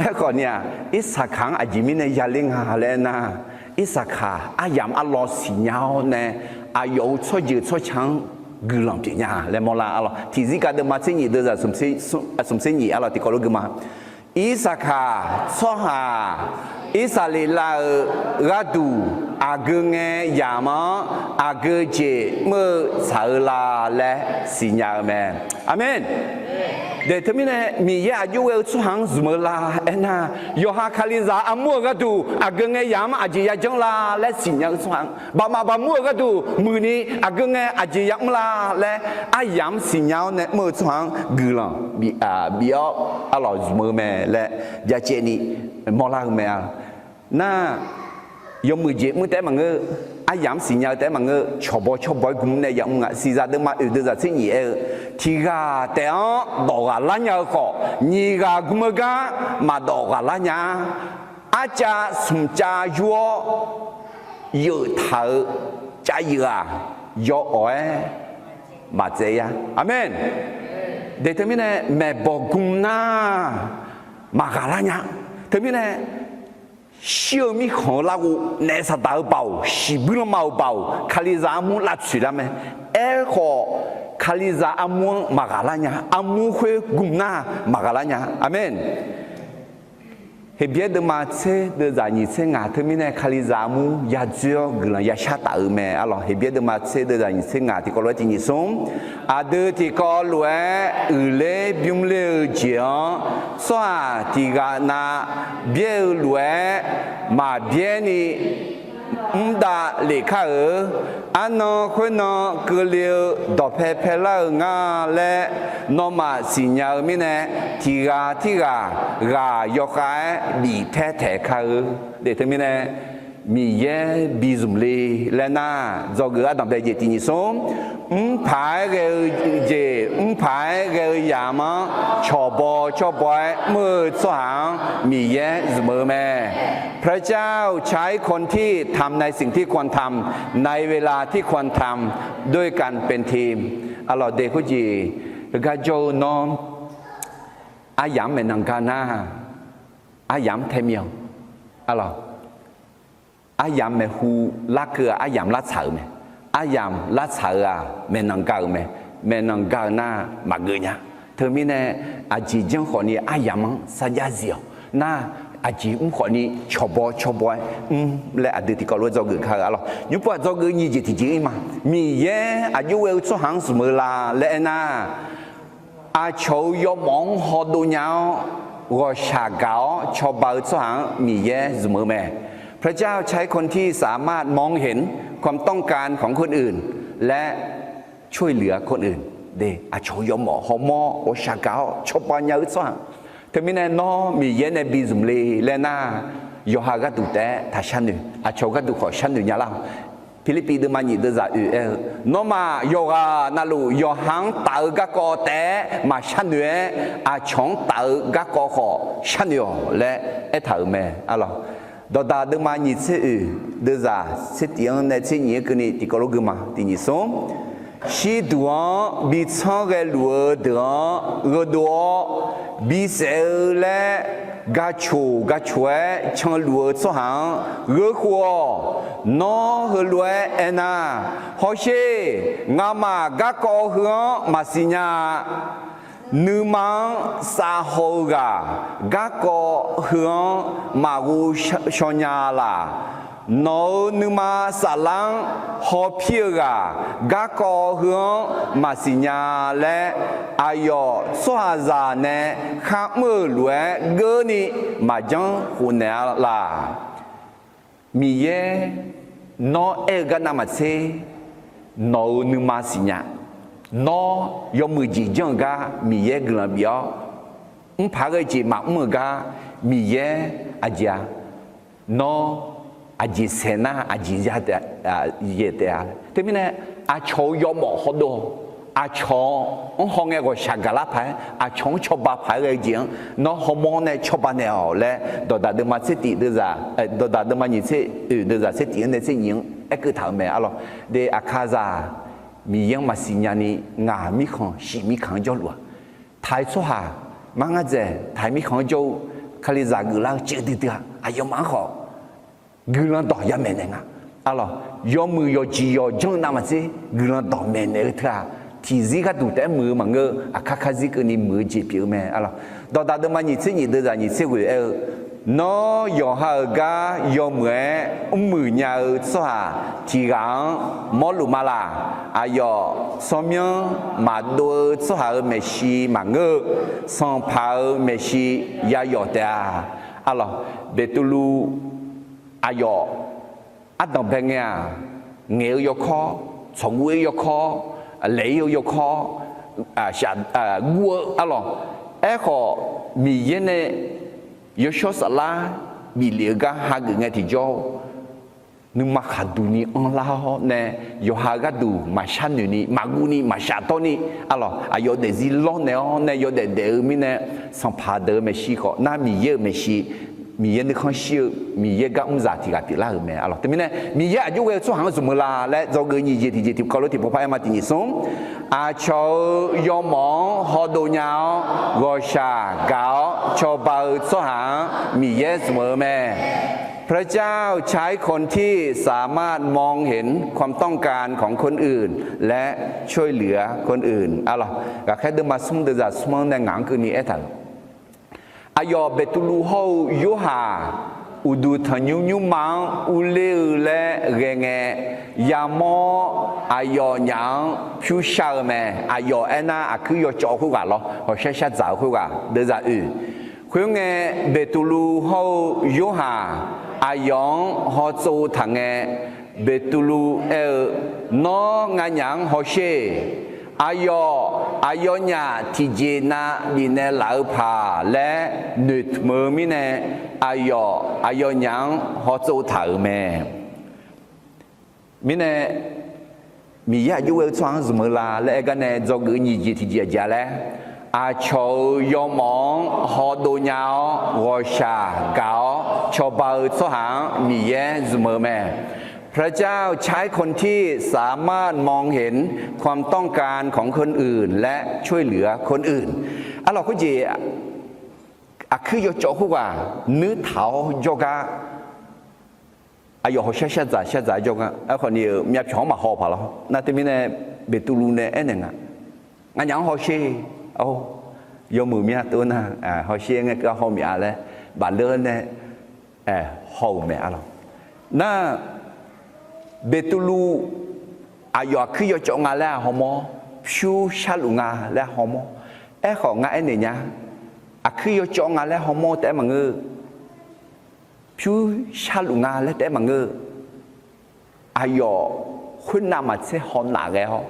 Aerkhawf ni-aq, Irsaqkaq-anr aqjeq mirnae yaler nga laer aernar, Irsaqkaq aryamq arlawr siqnya-awr nae aqyawf-euq tsawrjeuq tsawrca-anr guiqlanq pyeuf nya laer mawrlar arlawq. Tiqzir kav deuvma tser nyiq deuvzaq smq tser nyiq arlawq tiqkawv lof gui ma. Irsaqkaq tsawrhaq Irsaqleqlav-euq gharduq aqgeu ngae yamq-anr aqgeu jeq mr-eu tsaq-eu la laer siqnya-eu mae. Aqmeq. De teumirnae Miqyaer aqjox ghae-eu tsawrhaq-anr zmq-eu la aernar, yawqha Kalizaq armur-euq gharduq aqgeu ngae yamq-anr aqjeq yajanr la laer siqnya-eu tsawrhaq-anr, baqmaf baqmur-euq gharduq muiqni aqgeu ngae aqjeq yamr la laer aryamq-anr siqnya-awr nae mr-eu tsawrhaq-anr guiqlanq bif-awr arlawq zmq-eu mae laer byacaevni mawrlar-eu mae. Nar, yawmuiq jeq mr taef-aer maqngeur, aryamq-anr siqnya-eu taef-aer maqngeur, cawqbaw cawbaw-aer gmr nae yamr nga. Siqzaq deuvma oeq deuvzaq tser nyiq aer-eu, tiq ghaq taef-anr dawq ghaq lar nya-eu khawf, nyiq ghaq gmr-eu gar maqdawq ghaq lar nya-a. Arcav smq cav yur-awr yeuf taq-euq cav yeuf-aq, yaw-awq-aer maqtsaev ya. Aqmeq. De teumirnae maeqbawq gmr nar maqghaq lar nya. Teumirnae shir-eu mirkhanq-eu larghov, naef saqdaq-eu baoq, shiqbuir lanma-euq baoq, Kalizaq armur lavtsoeq lar mae. Aerkhawf, Kalizaq armur-anr maqghaq lar nya. Armur khoer gmr nar maqghaq lar nya. Aqmeq. Heqbyaer deuvma tser deuvzaq nyiq tser ngaq teumirnae Kalizaq armur yadzoer-awr guiqlanq yashar taf-euq mae arlawq. Heqbyaer deuvma tser deuvzaq nyiq tser ngaq tiqkawv lof-aer tiq nyiq smr. Aqdui tiqkawv lof-aer uiqler bymr ler-eu jeq-anr tsawrhaq tiq ghaq nav byaer-eu lof-aer maqbyaerni mr dav lef kar-euq. Arnan khoernan keuvle-eu dawqpae paelar-euq nga laer nawmaf siqnya-eu mirnae, tiq ghaq tirghaq ghaq yawkhav-aer bif taer taeq kar-eu. De teumirnae, Miqyaer bi zmq le laer nar, dzawgeuf ardanqbae jeq tiq nyiq smr. Mrpaq-aer ghae-eu jeq, mrpaq-aer ghae-eu yamq-anr cawqbaw cawbaw-aer mr-eu tsawrhaq-anr Miqyaer zmq-eu mae. พระเจ้าใช้คนที่ทำในสิ่งที่ควรทำ ในเวลาที่ควรทำ ด้วยการเป็นทีม Arlawq de khoerjeq heugar jawr-eu nawr, aryamq-anr maeqnan gar nar, aryamq-anr tae mir-awq. Arlawq, aryamq maeqhu larkeuv-aq aryamq lartsaq-euq mae. Aryamq lartsaq-eu-aq maeqnan gar-euq mae. Maeqnan gar-eu nar maqgeuf nya. Teumirnae aqjeq janr khawfni aryamq-anr sarjax zif-awq. Nar, aqjeq mr khawfni cawqbaw cawbaw-aer mr laer aqdui tiqkawv lof-aer dzawgeuf kar-eu arlawq. Nymrpov-aq dzawgeuf nyiq jeq tiqjeq-ir ma. Miqyaer aqjox ghae-eu tsawrhaq-anr zmq-eu la laer aernar, aqcawq-euq yawmawf-anr hawdov nya-awr, ghawqshaq gaq-awr cawba-eu tsawrhaq-anr Miqyaer zmq-eu mae. พระเจ้าใช้คนที่สามารถมองเห็นความต้องการของคนอื่น และช่วยเหลือคนอื่น De, aqcawq-euq yawmawf hawmawr ghawqshaq gaq-awr cawba nya-eu tsawrhaq. Teumirnae nawr Miqyaer nae bi zmq le laer nar, yawqha gharduq taef-aer taq sharnoeq, aqcawq gharduq khawf sharnoeq nya lar-awq. Pirlirpiv deuvma nyiq deuvzaq oeq aer-eu, nawmaf yawqghaq navluf yawqha-anr taf-eu garkawv taef-aer maqshar noeq-aer, aqcawq-anr taf-eu garkawv khawf sharnoeq-awq laer aertaq-euq mae arlawq. Dawqdaq deuvma nyiq tser oeq deuvzaq tser tif-anr nae tser nyiq-anr keuvni tiqkawv lof gui ma, tiq nyiq smr. shirduq-anr bi tsanr ghaeluf-eu deuq-anr gheudov-awr, bisaef-eu laer gaqcoq gaqcoq-aer canluf-eu tsawrhaq-anr gheurkhof-awq. Nawr heulof-aer aernar, hawsher, ngamaf garkawv heu-anr maqsiq nya-a. Nuima-anr safhaw-eu ghaq garkawv heu-anr maqghov shaw nya laq. Nawq-euq nuima saflar-anr hawpir-eu ghaq garkawv heu-anr maqsiq nya laer, aqyawf tsawrhaqzaq nae kharmr-euq lof-aer geurni maqjanr khofnaeq-a laq. Miqyaer, nawr aer-eu gar navmaqtser nawq-euq nuima siqnya. Nawr yawmuiq jeq janr-eu gar Miqyaer guiqlanq bif-awr, mrpaq ghae jeq maqmr-euq gar Miqyaer aqjeq-a, nawr aqjeq saeq nar aqjeq yaeq taef-a. Teumirnae aqcawq-euq yawmawf hawdov-awq. Aqcawq-anr hawngae ghawqshaq gaqlar paq-aer, aqcawq-anr cawba paq-aer ghae-eu jeq-anr nawr hawmawr nae cawba naeq-awq laer, dawqdaq deuvma tser tiq deuv-aq, dawqdaq deuvma nyiq tser oeq deuv-aq tser tiq-anr nae tser nyiq-anr aerkeuv taq-euq mae arlawq. De aqkazaq Miqyaer-anr maqsiq nyani ngaq mirkhanq shif mirkhanq-anr jawrluf-aq, taq-eu tsawrhaq mar ngar dzaeq taq-eu mirkhanq-anr jawr-eu Kalizaq geuflar-eu caev duidui-aq, aqyawfmaf-anr khawf guiqlanq dawq yamaeq naeq nga. Arlawq, yawmuiq yawqjeq yawqjanr-eu navmaqtser guiqlanq dawq maeqnaeq-eu teu-aq, tiqzir gharduq taef-aer muiq-eu maqngeur-eu, aqkar karzir keuvni muiq-eu jeq pyeuf-eu mae arlawq. Dawqdaq deuvma nyiq tser nyiq deuv-aq nyiq tser ghoeq aer-eu, Nawr yawqha-euq gar yawmuiq-aer mrmuiq nya-eu tsawrhaq tiq ghaq-anr mawrluf ma laq. Aqyawf tsawrmyanr maqdov-eu tsawrhaq-euq maeqshi maqngeur-eu, sanqpaq-euq maeqshi yayawf taef-a. Arlawq, Beqtuvluv aqyawf ardanq bae ngae-aq, ngaeq-eu yawkawr, tsawqguv-eu yawkawr, laeq-ir-eu yawkawr, guv-eu arlawq. Aerkhawf, Miqyaer nae yawshawr saflar bif lef-eu gar hageuf ngae tiqjawr, nuima khaqduq ni anrlar-awr nae, yawqha-eu gharduq maqshar noeq ni, maqguv ni, maqshaf dawr ni, arlawq, aqyawf daefzir lawrnaeq-awr nae yawdaef daef-eu mirnae, sanqpaq deuq-euq maeqshi khawf nar, Miqyaer-euq maeqshi, Miqyaer nuikhanr shir-eu Miqyaer gar mrzaq tiq ghaq pyeuflar-euq mae arlawq. Teumirnae Miqyaer aqjox ghae-eu tsawrhaq-anr zmq-eu la laer dzawgeuf nyiq jeq tiq jeq tiqkawv lof tiqpov par aer ma tiq nyiq smr. Aqcawq-euq yawmawf-anr hawdov nya-awr ghawqshaq gaq-awr cawba-eu tsawrhaq-anr Miqyaer zmq-eu mae. พระเจ้าใช้คนที่สามารถมองเห็นความต้องการของคนอื่น และช่วยเหลือคนอื่น arlawq. Ghaqkhaer deuvma smr deuvzaq smr-anr nae ngaq-anr keuvni aertaq-euq, aqyawf Beqtuvluv hawr-eu Yorhaq uqduq tanqnymr nymrma-anr urler-eu laer ghae ngae, yamawr-awr aqyawf nyaf-anr pyur shar-eu mae. Aqyawf aernar, aqkuir yawcawv khoerghaq lawr, hawqshar shardzaq-eu khoerghaq deuvzaq oeq. Khoerngae, Beqtuvluv hawr-eu Yorhaq aqyawf-anr hawtsov taq ngae, Beqtuvluv aer-eu, Nawr nganyaf-anr hawsher. Aqyawf, aqyawfnyaf tiqjeq nav bifnaeq laf-eu paq laer noeqtmq-eu mirnae, aqyawf, aqyawfnyaf-anr hawtsov taq-euq mae. Mirnae, Miqyaer aqjox ghae-eu tsawrhaq-anr zmq-eu la laer aer gar nae dzawgeuf nyiq jeq tiqjeq aqjeq-a laer, aqcawq-euq yawmawf-anr hawdov nya-awr ghawqshaq gaq-awr cawba-eu tsawrhaq-anr Miqyaer zmq-eu mae. พระเจ้าใช้คนที่สามารถมองเห็นความต้องการของคนอื่น และช่วยเหลือคนอื่น arlawq. Khoerjeq aqkuir yawcawv khoerghaq nuirtaq-awr jawrgar, aqyawf hawqshar shardzaq shardzaq-aer jawrgar, aerkhawf ni-euq myavpyawq-anr maqhaw paq lawr. Nar teumirnae Beqtuvluv nae aernaeq nga, Nganyaf-anr hawsher. Yawmuiq mya tov nar, hawsher ngae keuv-a haw mya laer bafleur nae haw-euq mae arlawq. Nar, Beqtuvluv aqyawf aqkuir yawcawv nga laer-a hawmawr, pyur sharluf nga laer hawmawr. Aerkhawf ngar aernaeq nya, aqkuir yawcawv nga laer hawmawr taef-aer maqngeur, pyur sharluf nga laer taef-aer maqngeur. Aqyawf khoernav maqtser hawnaf ghae-awr,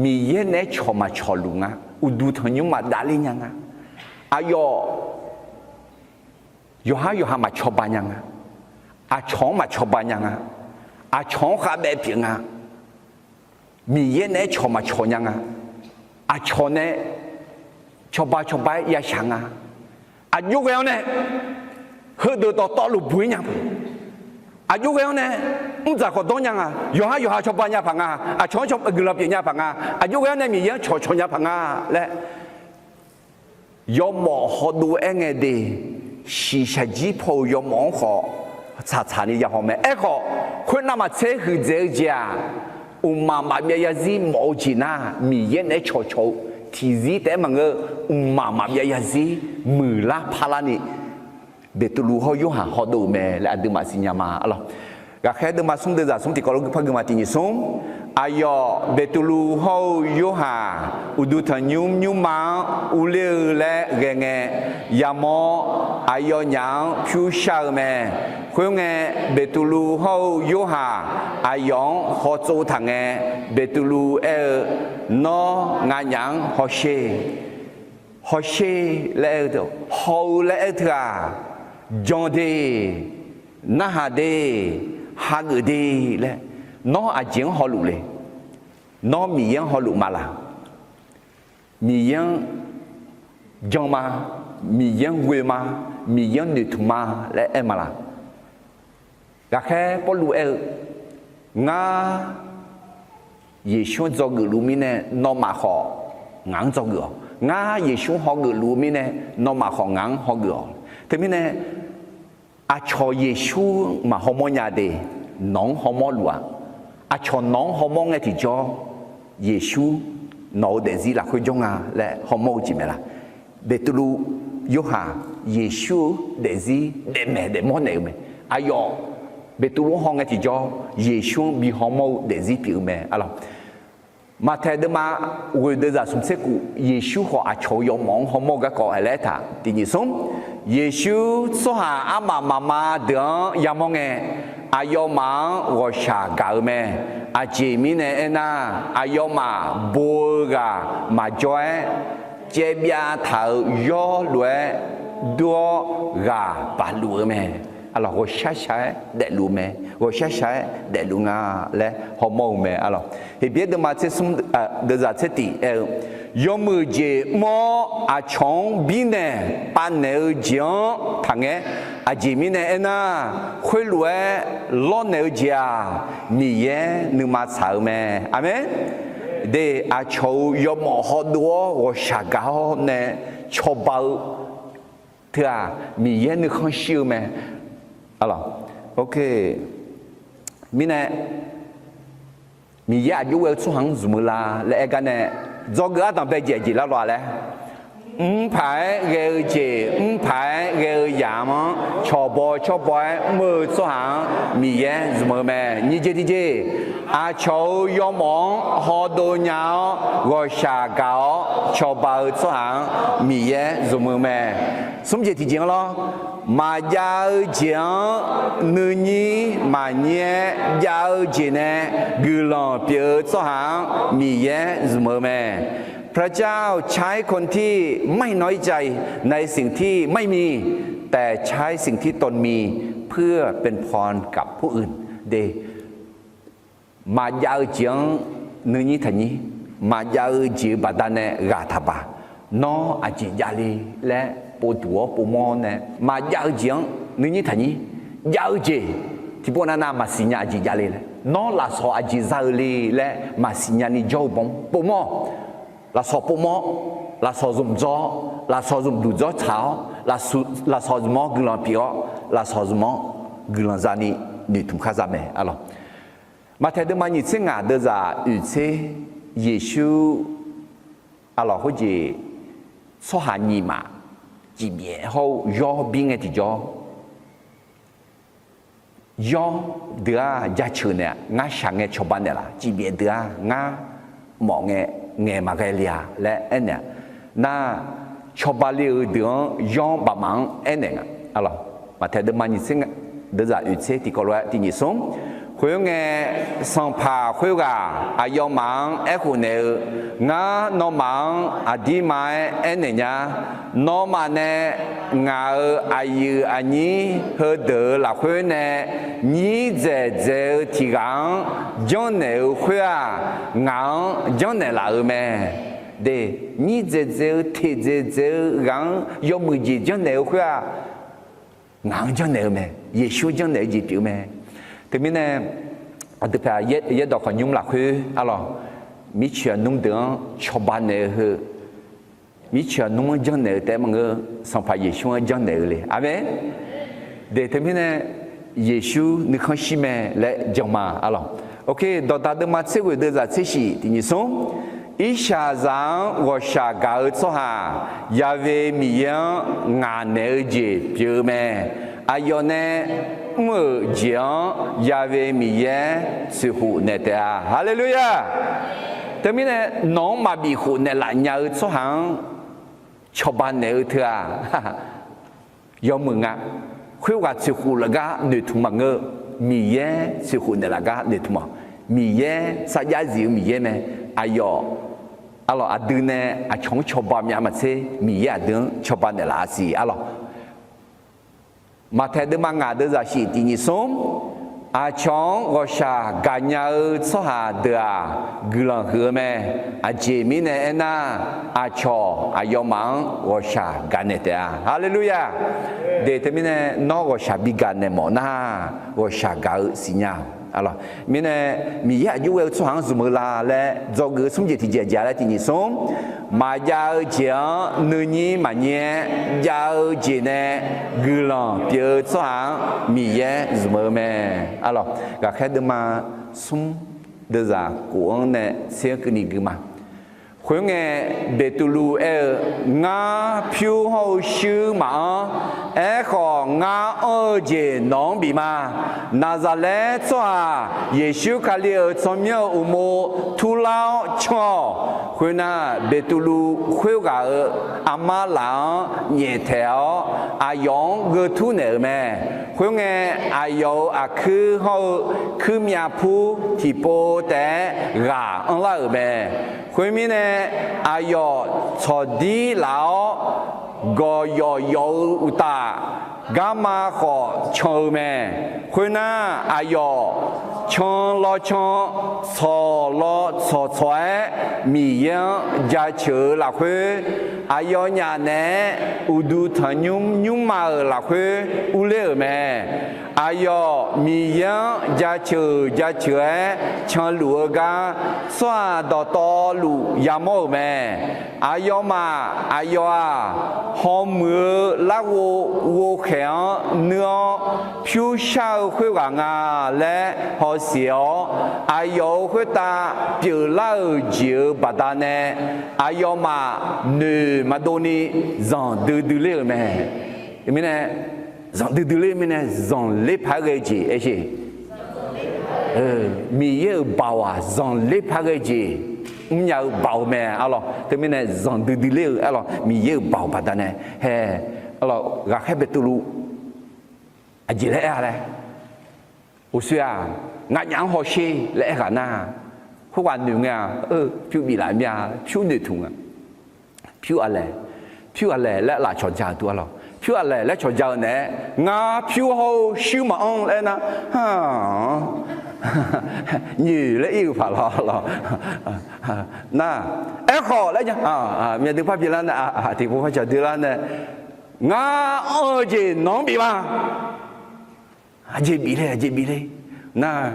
Miqyaer naeq-aer cawq maqcawq luf nga, uqduq tanqnymr maqdavler nya nga. Aqyawf yawqhar yawqha maqcawba nya nga. Aqcawq-anr maqcawba nya nga. Aqcawq-anr khavbaev pyeuf nga. Miqyaer naeq-aer cawq maqcawq nya nga. Aqcawq nae cawba cawba-aer yashaq nga. Aqjox ghae-awr nae heudeuq dawqtawvluf buq-ir nya. Aqjox ghae-awr nae mrdzaq khawf dawr nya nga. Yawqha yawqha cawba nya paq nga. Aqcawq-anr guiqlanq pyeuf nya paq nga. Aqjox ghae-awr nae Miqyaer-anr cawqcawq nya paq nga laer, yawmawf hawdov-aer ngae de, shiqshaq jir paw-euq yawmawf-anr khawf tsaqtsaq ni ya haw mae. Aerkhawf, khoernav maqtser huiqdzaeq-eu jeq-aq, mqmaq maqbyav zarzir mawf-eu jeq nar, Miqyaer naeq-aer cawqcawq-eu tiqzir taef-aer maqngeur, mqmaq maqbyav zarzir muiqlar parlar ni, Beqtuvluv hawr-eu Yorhaq hawdov-euq mae laer aqduimaf siqnya ma arlawq. Ghaqkhaer deuvma smr deuvzaq smr tiqkawv lof gui par gui ma tiqnyiq smr. Aqyawf Beqtuvluv hawr-eu Yorhaq uqduq tanqnymr nymrma-anr urler-eu laer ghae ngae, yamawr aqyawfnyaf-anr pyur shar-eu mae. Khoerngae, Beqtuvluv hawr-eu Yorhaq aqyawf-anr hawtsov taq ngae, Beqtuvluv aer-eu, Nawr nganyaf-anr hawsher. Hawsher laer aer-eu, haw-eu laer aer-eu teu-aq, jan de, narhaq de, hageuf de laer, nawr aqjeq-anr hawluf le? Nawr Miqyaer-anr hawluf ma laq? Miqyaer-anr jan ma, Miqyaer-anr ghoe ma, Miqyaer-anr noeqtmq ma laer aer ma laq? Ghaqkhaer Pawrluv aer-eu, Ngar Yeqsur-anr dzawgeuf luf mirnae nawmaf khawf ngaq-anr dzawgeuf-awq. Ngar Yeqsur-anr hawgeuf luf-eu mirnae nawmaf khawf ngaq-anr hawgeuf-awq. Teumirnae aqcawq Yeqsur maqhawmawr nya de, nawq-anr hawmawr luf-aq. Aqcawq nawq-anr hawmawr ngae tiqjawr, Yeqsur nawq-eu daefzir lafkhoer jawr nga laer hawmawr-eu jeq mae laq? Beqtuvluv, Yorhaq, Yeqsur-eu daefzir daefmaeq daefmawr naeq-eu mae. Aqyawf Beqtuvluv-anr haw ngae tiqjawr, Yeqsur-anr bi hawmawr-eu daefzir pyeuf-eu mae arlawq. Maqtaeq deuvma ghoeq deuvzaq smq tser kuf, Yeqsur khawf aqcawq-eu yawmawf-anr hawmawr-eu garkawv aerlaer aertaq tiqnyiq smr. Yeqsur tsawrhaq armaf mafma deuq-anr yamawr ngae, aqyawfmaf-anr ghawqshaq gaq-eu mae. Aqjeq mirnae aernar, aqyawfmaf bo-eu ghaq maqjawr-aer, caevbyav taq-euq yawr lof-aer dur-awr ghaq baqluf-eu mae. Arlawq, ghawqshaq shaq-aer daefluf mae. Ghawqshaq shaq-aer daefluf nga laer hawmawr-eu mae arlawq. Heqbyaer deuvma tser smr, deuvzaq tser tiq aer-eu, yawmuiq jeq mr-awr aqcawq-anr birnaeq pavnaeq-eu jeq-anr taqngaer. Aqjeq mirnae aernar, khoerlof-aer lawrnaeq-eu jeq-aq, Miqyaer nuima tsaq-eu mae. Aqmeq. De, aqcawq-euq yawmawf hawdov-awr ghawqshaq gaq-awr nae cawba-eu teu-aq, Miqyaer nuikhanr shir-eu mae. Arlawq, ok. Mirnae, Miqyaer aqjox ghae-eu tsawrhaq-anr zmq-eu la laer aer gar nae, dzawgeuf ardanq bae jeq aqjeq lar lawq-a laer, mr paq-aer ghae-eu jeq, mr paq-aer ghae-eu yamq-anr cawqbaw cawrbaw-aer mr-eu tsawrhaq-anr Miqyaer zmq-eu mae. Nyiq jeq tiqjeq, aqcawq-euq yawmawf-anr hawdov nya-awr ghawqshaq gaq-awr cawba-eu tsawrhaq-anr Miqyaer zmq-eu mae. Smr jeq tiqjeq-anr lawr, maqjav-eu jeq-anr nuinyir maqnyir-aer jav-eu jeq nae guiqlanq pyeuf-eu tsawrhaq-anr Miqyaer zmq-eu mae. พระเจ้าใช้คนที่ไม่น้อยใจในสิ่งที่ไม่มี แต่ใช้สิ่งที่ตนมีเพื่อเป็นพรกับผู้อื่น de. Maqjav-eu jeq-anr nuinyir taqnyir, maqjav-eu jeq-euq baqdanae ghaq taqbaq. Nawr aqjeq javle laer povduq-awr povmawr-awr nae, maqjav-eu jeq-anr nuinyir taqnyir, jav-eu jeq tiqpov navnav maqsiq nya aqjeq javle laer, nawr lafsawq aqjeq za-eu le laer maqsiq nyani jawr-eu bawr povmawr-awq. Lafsawq povmawr-awr, lafsawq zmq dzawr-awr, lafsawq zmq duq dzawr tsaq-awr, lafsawq zmq-anr guiqlanq pyeuf-awr, lafsawq zmq-anr guiqlanq zani noeqtmq khar za mae arlawq. Maqtaeq deuvma nyiq tser ngaq deuvzaq oeq tser, Yeqsur arlawq khoerjeq tsawrhaq nyiq maf cifbyaef hawr-eu yawr bir ngae tiqjawr, yawr deuq-aq jaceuq naeq-a, ngar shaq ngae cawba naeqlaf, cifbyaef deuq-aq ngar mawf ngae ngaeq maqghae le-a laer aernaeq-a. Nar, cawba le-euq deuq-anr yawr bafmaf-anr aernaeq nga. Maqtaeq deuvma nyiq tser deuvzaq oeq tser tiqkawv lof-aer tiq nyiq smr. Khoerngae, sanqpaq khoerghaq aqyawfmaf-anr aerkhof naeq-eu, Ngar nawmaf-anr aqdirma-aer aernaeq nya. Nawmaf nae ngaq-euq aqyuif aqnyir heudeuq-euq lafkhoer nae nyir dzaeqdzaeq-eu tiq ghaq-anr janrnaeq-eu khoer-aq, ngaq-anr janrnaeq laf-euq mae. De, nyir dzaeqdzaeq-eu teqdzaeqdzaeq-eu ghaq-anr yawmuiq jeq janrnaeq-eu khoer-aq, ngaq-anr janrnaeq-eu mae. Yeqsur-anr janrnaeq-eu jeq pyeuf-eu mae. Teumirnae Aqdui paeq yaerdawq khawf nymr lafkhoer arlawq, mircoeq aqnmr deuq-anr cawba naeq-eu heu, mircoeq aqnmr-anr janrnaeq-eu taef-aer maqngeur, Sanqpaq Yeqsur-anr janrnaeq-eu le. Aqmeq. De teumirnae, Yeqsur nuikhanr shir mae laer jan ma arlawq. Ok, dawqdaq deuvma tser ghoeq deuvzaq tser shif tiq nyiq smr. Irshaqzaq-anr ghawqshaq gaq-eu tsawrhaq, Ya'we Miqyaer-anr ngaq naeq-eu jeq pyeuf-eu mae. Aqyawf nae mr-euq jeq-anr Ya'we Miqyaer tsoeqkhof naeq taef-a. Haleluya! Teumirnae, nawq-anr maqbif khof naeqlaf nya-eu tsawrhaq-anr cawba naeq-eu teu-aq, yawmuiq nga. Khoerghaq tsoeqkhof laf gar noeqtmq maqngeur. Miqyaer tsoeqkhof naeqlaf gar noeqtmq-awq. Miqyaer sarjax zif-eu Miqyaer mae. Aqyawf, arlawq, aqdui nae aqcawq-anr cawba myav maqtser, Miqyaer aqdui-anr cawba naeqlaf-a siq arlawq. Maqtaeq deuvma ngaq deuvzaq shif tiq nyiq smr. Aqcawq-anr ghawqshaq gaqnya-eu tsawrhaq deuq-aq, guiqlanq huiq-eu mae. Aqjeq mirnae aernar, aqcawq aqyawfmaf-anr ghawqshaq gaqnaeq taef-a. Haleluya! De teumirnae, nawr ghawqshaq bi gaqnaeq mawf nar, ghawqshaq gaq-eu siqnya-awq. Mirnae, Miqyaer aqjox ghae-eu tsawrhaq-anr zmq-eu la laer dzawgeuf-eu smr jeq tiqjeq jeq laer tiq nyiq smr. Maqjav-eu jeq-anr nuinyir maqnyir-aer jav-eu jeq nae guiqlanq pyeuf-eu tsawrhaq-anr Miqyaer zmq-eu mae. Arlawq, ghaqkhaer deuvma smr deuvzaq kof-anr nae tser-anr keuvni gui ma. Khoerngae, Beqtuvluv aer-eu, Ngar pyur hawr-eu shuir maqanr. Aerkhawf, ngar anr-eu jeq nawq-anr bif ma. Naqzaqlaer tsawrhaq Yeqsur Kali-euq tsawrmyanr-euq uqmov turlar-awr can-awq. Khoernar, Beqtuvluv khoerghaq-euq armar laf-anr nyaeftaeq-awr, aqyawf-anr gheu tur naeq-euq mae. Khoerngae, aqyawf-euq aqkuir hawr-eu kuirmyav pur tiqpov taef-aer ghaq anrlar-euq mae. Khoermirnae, aqyawf tsawqdir laf-awr, gawqyawf yawf-eu uqtaf, garma khawf can-eu mae. Khoernar, aqyawf can law can, tsawq law tsawq tsawq-aer, Miqyaer-anr jaceuq-eu lafkhoer, aqyawfnyaf naeq-aer uqduq tanqnymr nymrma-euq lafkhoer urler-euq mae. Aqyawf Miqyaer-anr jaceuq-euq jaceuq-aer canluf-eu gar, tsawrhaq dawqtawvluf yamawr-euq mae. Aqyawfmaf aqyawf-aq, hawmuiq-eu larghov ghovkhaeq-anr nuir-awr, pyur shar-eu khoerghaq nga laer hawsiq-awr, aqyawf-euq khoertav pyeuflar-euq jeq-euq baqdanae, aqyawfmaf noeq maqdov ni zanqdui dui ler-euq mae. Mirnae, zanqdui dui ler mirnae, zanqler paq-aer ghae-eu jeq aer sher. Miqyaer-euq baoq-aq, zanqler paq-aer ghae-eu jeq mrnya-eu baoq mae arlawq. Teumirnae, zanqdui dui ler-eu arlawq, Miqyaer-euq baoq baqdanae hae arlawq. Ghaqkhaer Beqtuvluv aqjeq laer aer-a laer, uqshoe-aq, nganyaf-anr hawsher laer aerghaq nar, khoerghaq noeq ngae-aq, pyur biflaf mir-a, pyur noeqtmq nga. Pyur aqlaeq, pyur aqlaeq laer laf cawqja-eu dur arlawq. Pyur aqlaeq laer cawqja-eu naeq-aer, ngar pyur hawr-eu shuir maqanr laer aernar, nyoeq laer ir-euq paq lawr lawr. Nar, aerkhawf laer nya, myavdui par bi lar nae, tiqpov par caq dui lar nae, ngar anr-eu jeq nawq-anr bif ma. Aqjeq bif le, aqjeq bif le. Nar,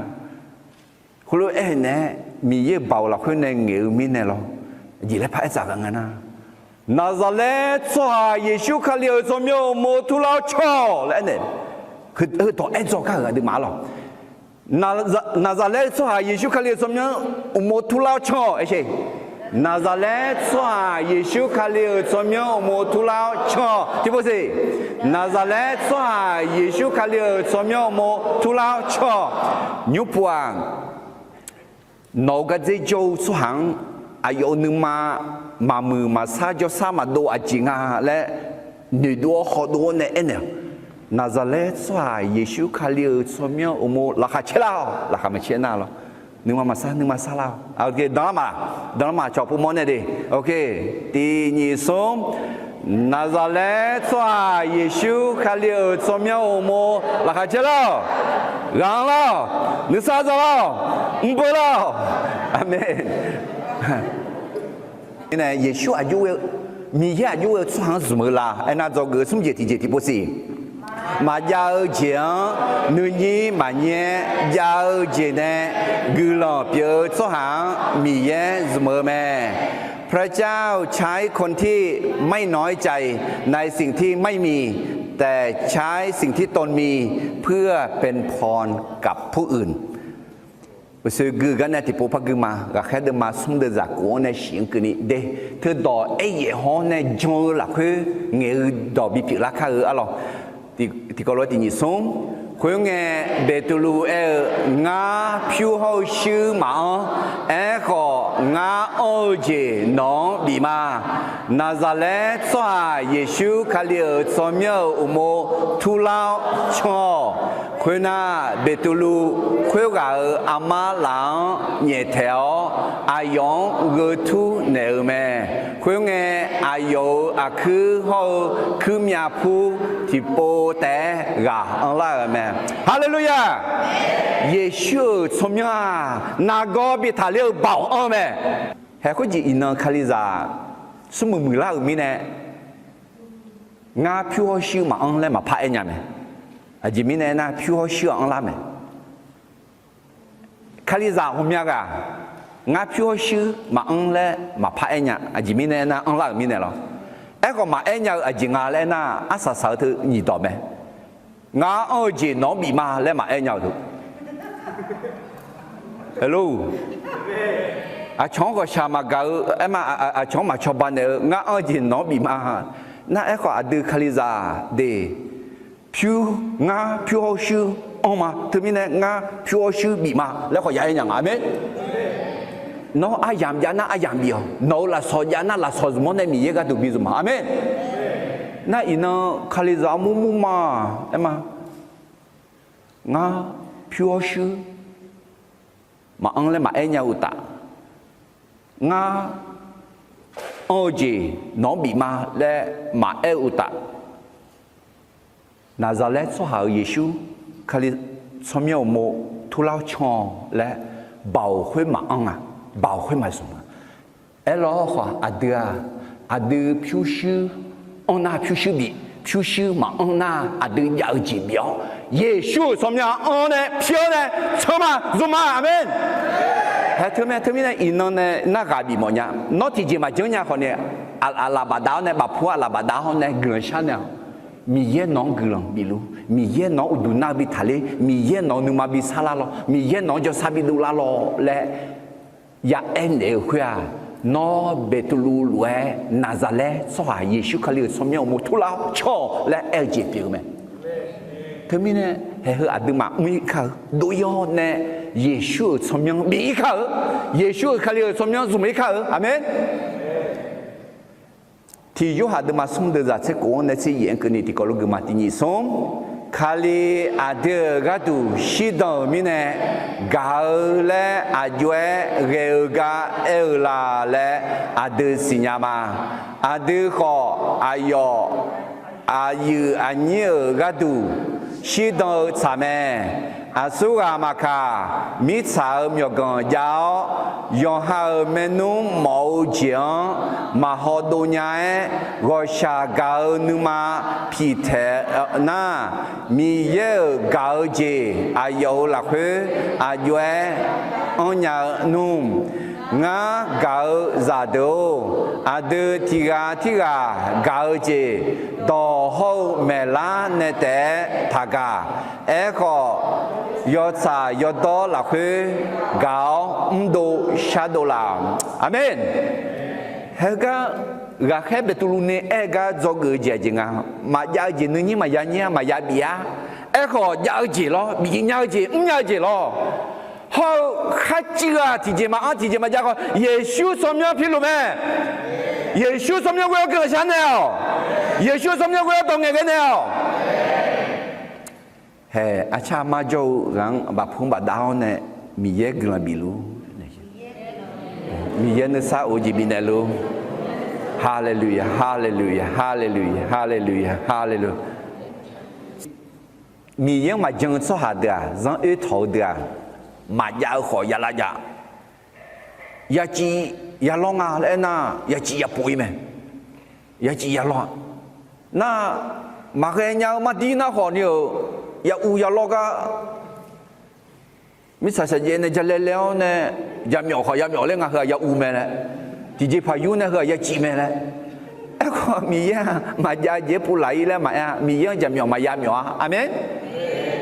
khoerlof-aer naeq-aer Miqyaer-euq baoq lafkhoer nae ngaeq-eu mirnae lawr, aqjeq laer par aer tsaf ghaq nga nar, Naqzaqlaer tsawrhaq Yeqsur Kali-euq tsawrmyanr uqmov turlar-awr can-awq laer aernaeq. Heu dawq aer dzaw kar-euq aqduimaf arlawq. Naqzaqlaer-eu tsawrhaq Yeqsur Kali-euq tsawrmyanr uqmov turlar-awr can-awq aer sher. Naqzaqlaer tsawrhaq Yeqsur Kali-euq tsawrmyanr uqmov turlar-awr can-awq. Tiqpov siq. Naqzaqlaer tsawrhaq Yeqsur Kali-euq tsawrmyanr uqmov turlar-awr can-awq. Nymrpuq-aq, nawq-euq gardzer jawr-eu tsawrhaq-anr aqyawf-euq nuima maqmuiq maqsar jawrsar maqdov aqjeq nga laer noeqdov-awr hawdov-awr nae aernaeq-awq. Naqzaqlaer tsawrhaq Yeqsur Kali-euq tsawrmyanr uqmov laqkhaq caer lar-awq. Laqkhaq maqcaer nar lawr. Nuima maqsar, nuima sar lar-awq. Danlar ma, danlar ma, cawq pov mawr nae de. Tiq nyiq smr. Naqzaqlaer tsawrhaq Yeqsur Kali-euq tsawrmyanr uqmov laqkhaq caer lar-awq. Ghaq anr lar-awq. Nuisar za lar-awq. Mrbeu lar-awq. Aqmeq. Mirnae Yeqsur aqjox ghae-eu, Miqyaer aqjox ghae-eu tsawrhaq-anr zmq-eu la aernar, dzawgeuf-eu smr jeq tiqjeq tiqpov siq. Maqjav-eu jeq-anr nuinyir maqnyir-aer jav-eu jeq nae guiqlanq pyeuf-eu tsawrhaq-anr Miqyaer zmq-eu mae. พระเจ้าใช้คนที่ไม่น้อยใจในสิ่งที่ไม่มี แต่ใช้สิ่งที่ตนมีเพื่อเป็นพรกับผู้อื่น Uqshoe gui-eu gar nae tiqpov par gui ma. Ghaqkhaer deuvma smr deuvzaq kof-anr nae shif-anr keuvni de. Teudawq aeryaef haw-awr nae jan-eu lafkhoer ngaeq-eu dawq bipyeuf lar kar-eu arlawq. Tiqkawv lof-aer tiq nyiq smr. Khoerngae, Beqtuvluv aer-eu, Ngar pyur hawr-eu shuir maqanr. Aerkhawf, ngar anr-eu jeq nawq-anr bif ma. Naqzaqlaer tsawrhaq Yeqsur Kali-euq tsawrmyanr-euq uqmov turlar-awr can-awq. Khoernar, Beqtuvluv khoerghaq-euq armar laf-anr nyaeftaeq-awr, aqyawf-anr gheu tur naeq-eu mae. Khoerngae, aqyawf-euq aqkuir hawr-eu kuirmyav pur tiqpov taef-aer ghaq anrlar-euq mae. Haleluya! Yeqsur-euq tsawrmyanr-aq, nargawr bi taqler-eu baoq anr mae. Haeq khoerjeq iqnan Kalizaq smrmuiq muiqlar-euq mirnae, Ngar pyur hawr shuir maqanr laer maqpar aer nya mae. Aqjeq mirnae aernar, pyur hawr shuir-aq anrlar mae. Kalizaq ghawqmya ghaq, Ngar pyur hawr shuir maqanr laer maqpar aer nya. Aqjeq mirnae aernar, anrlar-euq mirnae lawr. Aerkhawf, maqaer nya-eu aqjeq nga laer aernar, arsaq saq-eu teu nyiq dawq mae. Ngar anr-eu jeq nawq-anr bif ma laer maqaer nya-euq teu. Aqcawq-anr ghawqshaq maqgaq-eu aerma, aqcawq-anr maqcawba naeq-eu, Ngar anr-eu jeq nawq-anr bif ma. Nar aerkhawf, aqdui Kalizaq de, pyur, ngar pyur hawr shuir anr ma. Teumirnae ngar pyur hawr shuir bif ma laer khawf ya aer nya nga. Aqmeq. Nawr aryamq jav nar aryamq bif-awq. Nawq-euq lafsawq jav nar lafsawq zmq-awr nae Miqyaer gharduq bi zmq ma. Aqmeq. Nar iqnan Kalizaq armur mur ma aer ma. Ngar pyur hawr shuir maqanr laer maqaer nya-eu uqtaf, ngar anr-eu jeq nawq-anr bif ma laer maqaer-eu uqtaf, Naqzaqlaer tsawrhaq-euq Yeqsur Kali tsawrmyanr uqmov turlar-awr can-awq laer baoq khoer maqanr-a, baoq khoer maqzmq-a. Aerlawr khawf aqdui-aq, aqdui pyurshuir anr nar pyurshuir bif, pyurshuir maqanr nar aqdui jav-eu jeq bif-awr, Yeqsur-euq tsawrmyanr anr nae pyur-awr nae can ma zmq ma. Aqmeq. Hae teumae teumirnae iqnan nae narghaq bif mawf nya. Nawr tiqjeq maqjanr nya khawf ni, aqlaf bafdav-awr nae, bafpu aqlaf bafdav-awr nae guiqlanq shar nae-awq. Miqyaer nawq-anr guiqlanq bif luf, Miqyaer nawq-anr uqduq nar-eu bi taqler, Miqyaer nawq-anr nuima bi sarlar lawr, Miqyaer nawq-anr jawrsar bi dovlar lawr laer ya aer naeq-eu khoer-aq, nawr Beqtuvluv lof-aer Naqzaqlaer tsawrhaq Yeqsur Kali-euq tsawrmyanr uqmov turlar-awr can-awq laer aer-eu jeq pyeuf-eu mae. Teumirnae haeq heu aqduimaf mr-ir kar-eu dov-ir-awr nae Yeqsur-euq tsawrmyanr bif-ir kar-eu, Yeqsur-euq Kali-euq tsawrmyanr zmq-ir kar-eu. Aqmeq. Tiq Yorhaq deuvma smr deuvzaq tser khof-anr nae tser yaef-anr keuvni tiqkawv lof gui ma. Tiq nyiq smr. Kali aqdui-euq gharduq shirdan-euq mirnae gaq-eu laer aqjox-aer ghae-eu gar aer-eu la laer aqdui siqnya ma. Aqdui khawf aqyawf aqyuif aqnyir-euq gharduq shirdan-eu tsaq mae. Aqsurghaq maqkaq, mirtsaq-euq myawqganq jav-awr, yawqha-euq maernmr mawf-eu jeq-anr maqhaw dov nya-aer, ghawqshaq gaq-eu nuima piqtaeq nar, Miqyaer-euq gaq-eu jeq aqyawf-euq lafkhoer aqjox-aer anrnya-eu nmr. Ngar gaq-eu zaqdeuq-or, aqdui tiq ghaq tirghaq gaq-eu jeq dawq hawr-eu maeqlar nae taef-aer taqgaq. Aerkhawf, yawtsaq yawdawr lafkhoer gaq-awr mrdov shardov laf. Aqmeq. Heugar ghaqkhaer Beqtuvluv ni aer-eu gar dzawgeuf-eu jeq aqjeq nga. Maqjav-eu jeq nuinyir maqya nyir-a, maqya bif-a. Aerkhawf jav-eu jeq lawr, bif nya-eu jeq, mrnya-eu jeq lawr. Hawr-eu kharcuiv-aq tiqjeq maqanr tiqjeq maqjav khawf, Yeqsur tsawrmyanr pirluf mae. Yeqsur tsawrmyanr ghoe-awr guiqlanq shar naeq-awq. Yeqsur tsawrmyanr ghoe-awr dawq ngaeqghae naeq-awq. Hae, arcar armar jawr-eu ghaq-anr bafpu-anr bafdav-awr nae Miqyaer guiqlanq bif luf. Miqyaer nuisar of-eu jeq bifnaeq luf. Haleluya, haleluya, haleluya, haleluya, haleluya. Miqyaer-anr maqjan-eu tsawrhaq deuq-aq, zanr oer tawq-eu deuq-aq, maqjav-eu khawf ya lavjav. Yacif yalawr nga laer aernar, yacif yapov-ir mae. Yacif yalawr-a. Nar, maqghae nya-eu mardir nar khawf ni-euq, ya uv ya lawr gar mirtsaq shaqjaev nae jalae lae-awr nae, jaqmyawf khawf yamyawf laer ngaq heu-aq ya uv mae laer, tiqjeqpaq yur nae heu-aq ya cif mae laer. Aerkhawf Miqyaer-aq maqjav jeq-aer povlaf-ir laer maqaer-a. Miqyaer-anr jaqmyawf maqya myawf-a. Aqmeq.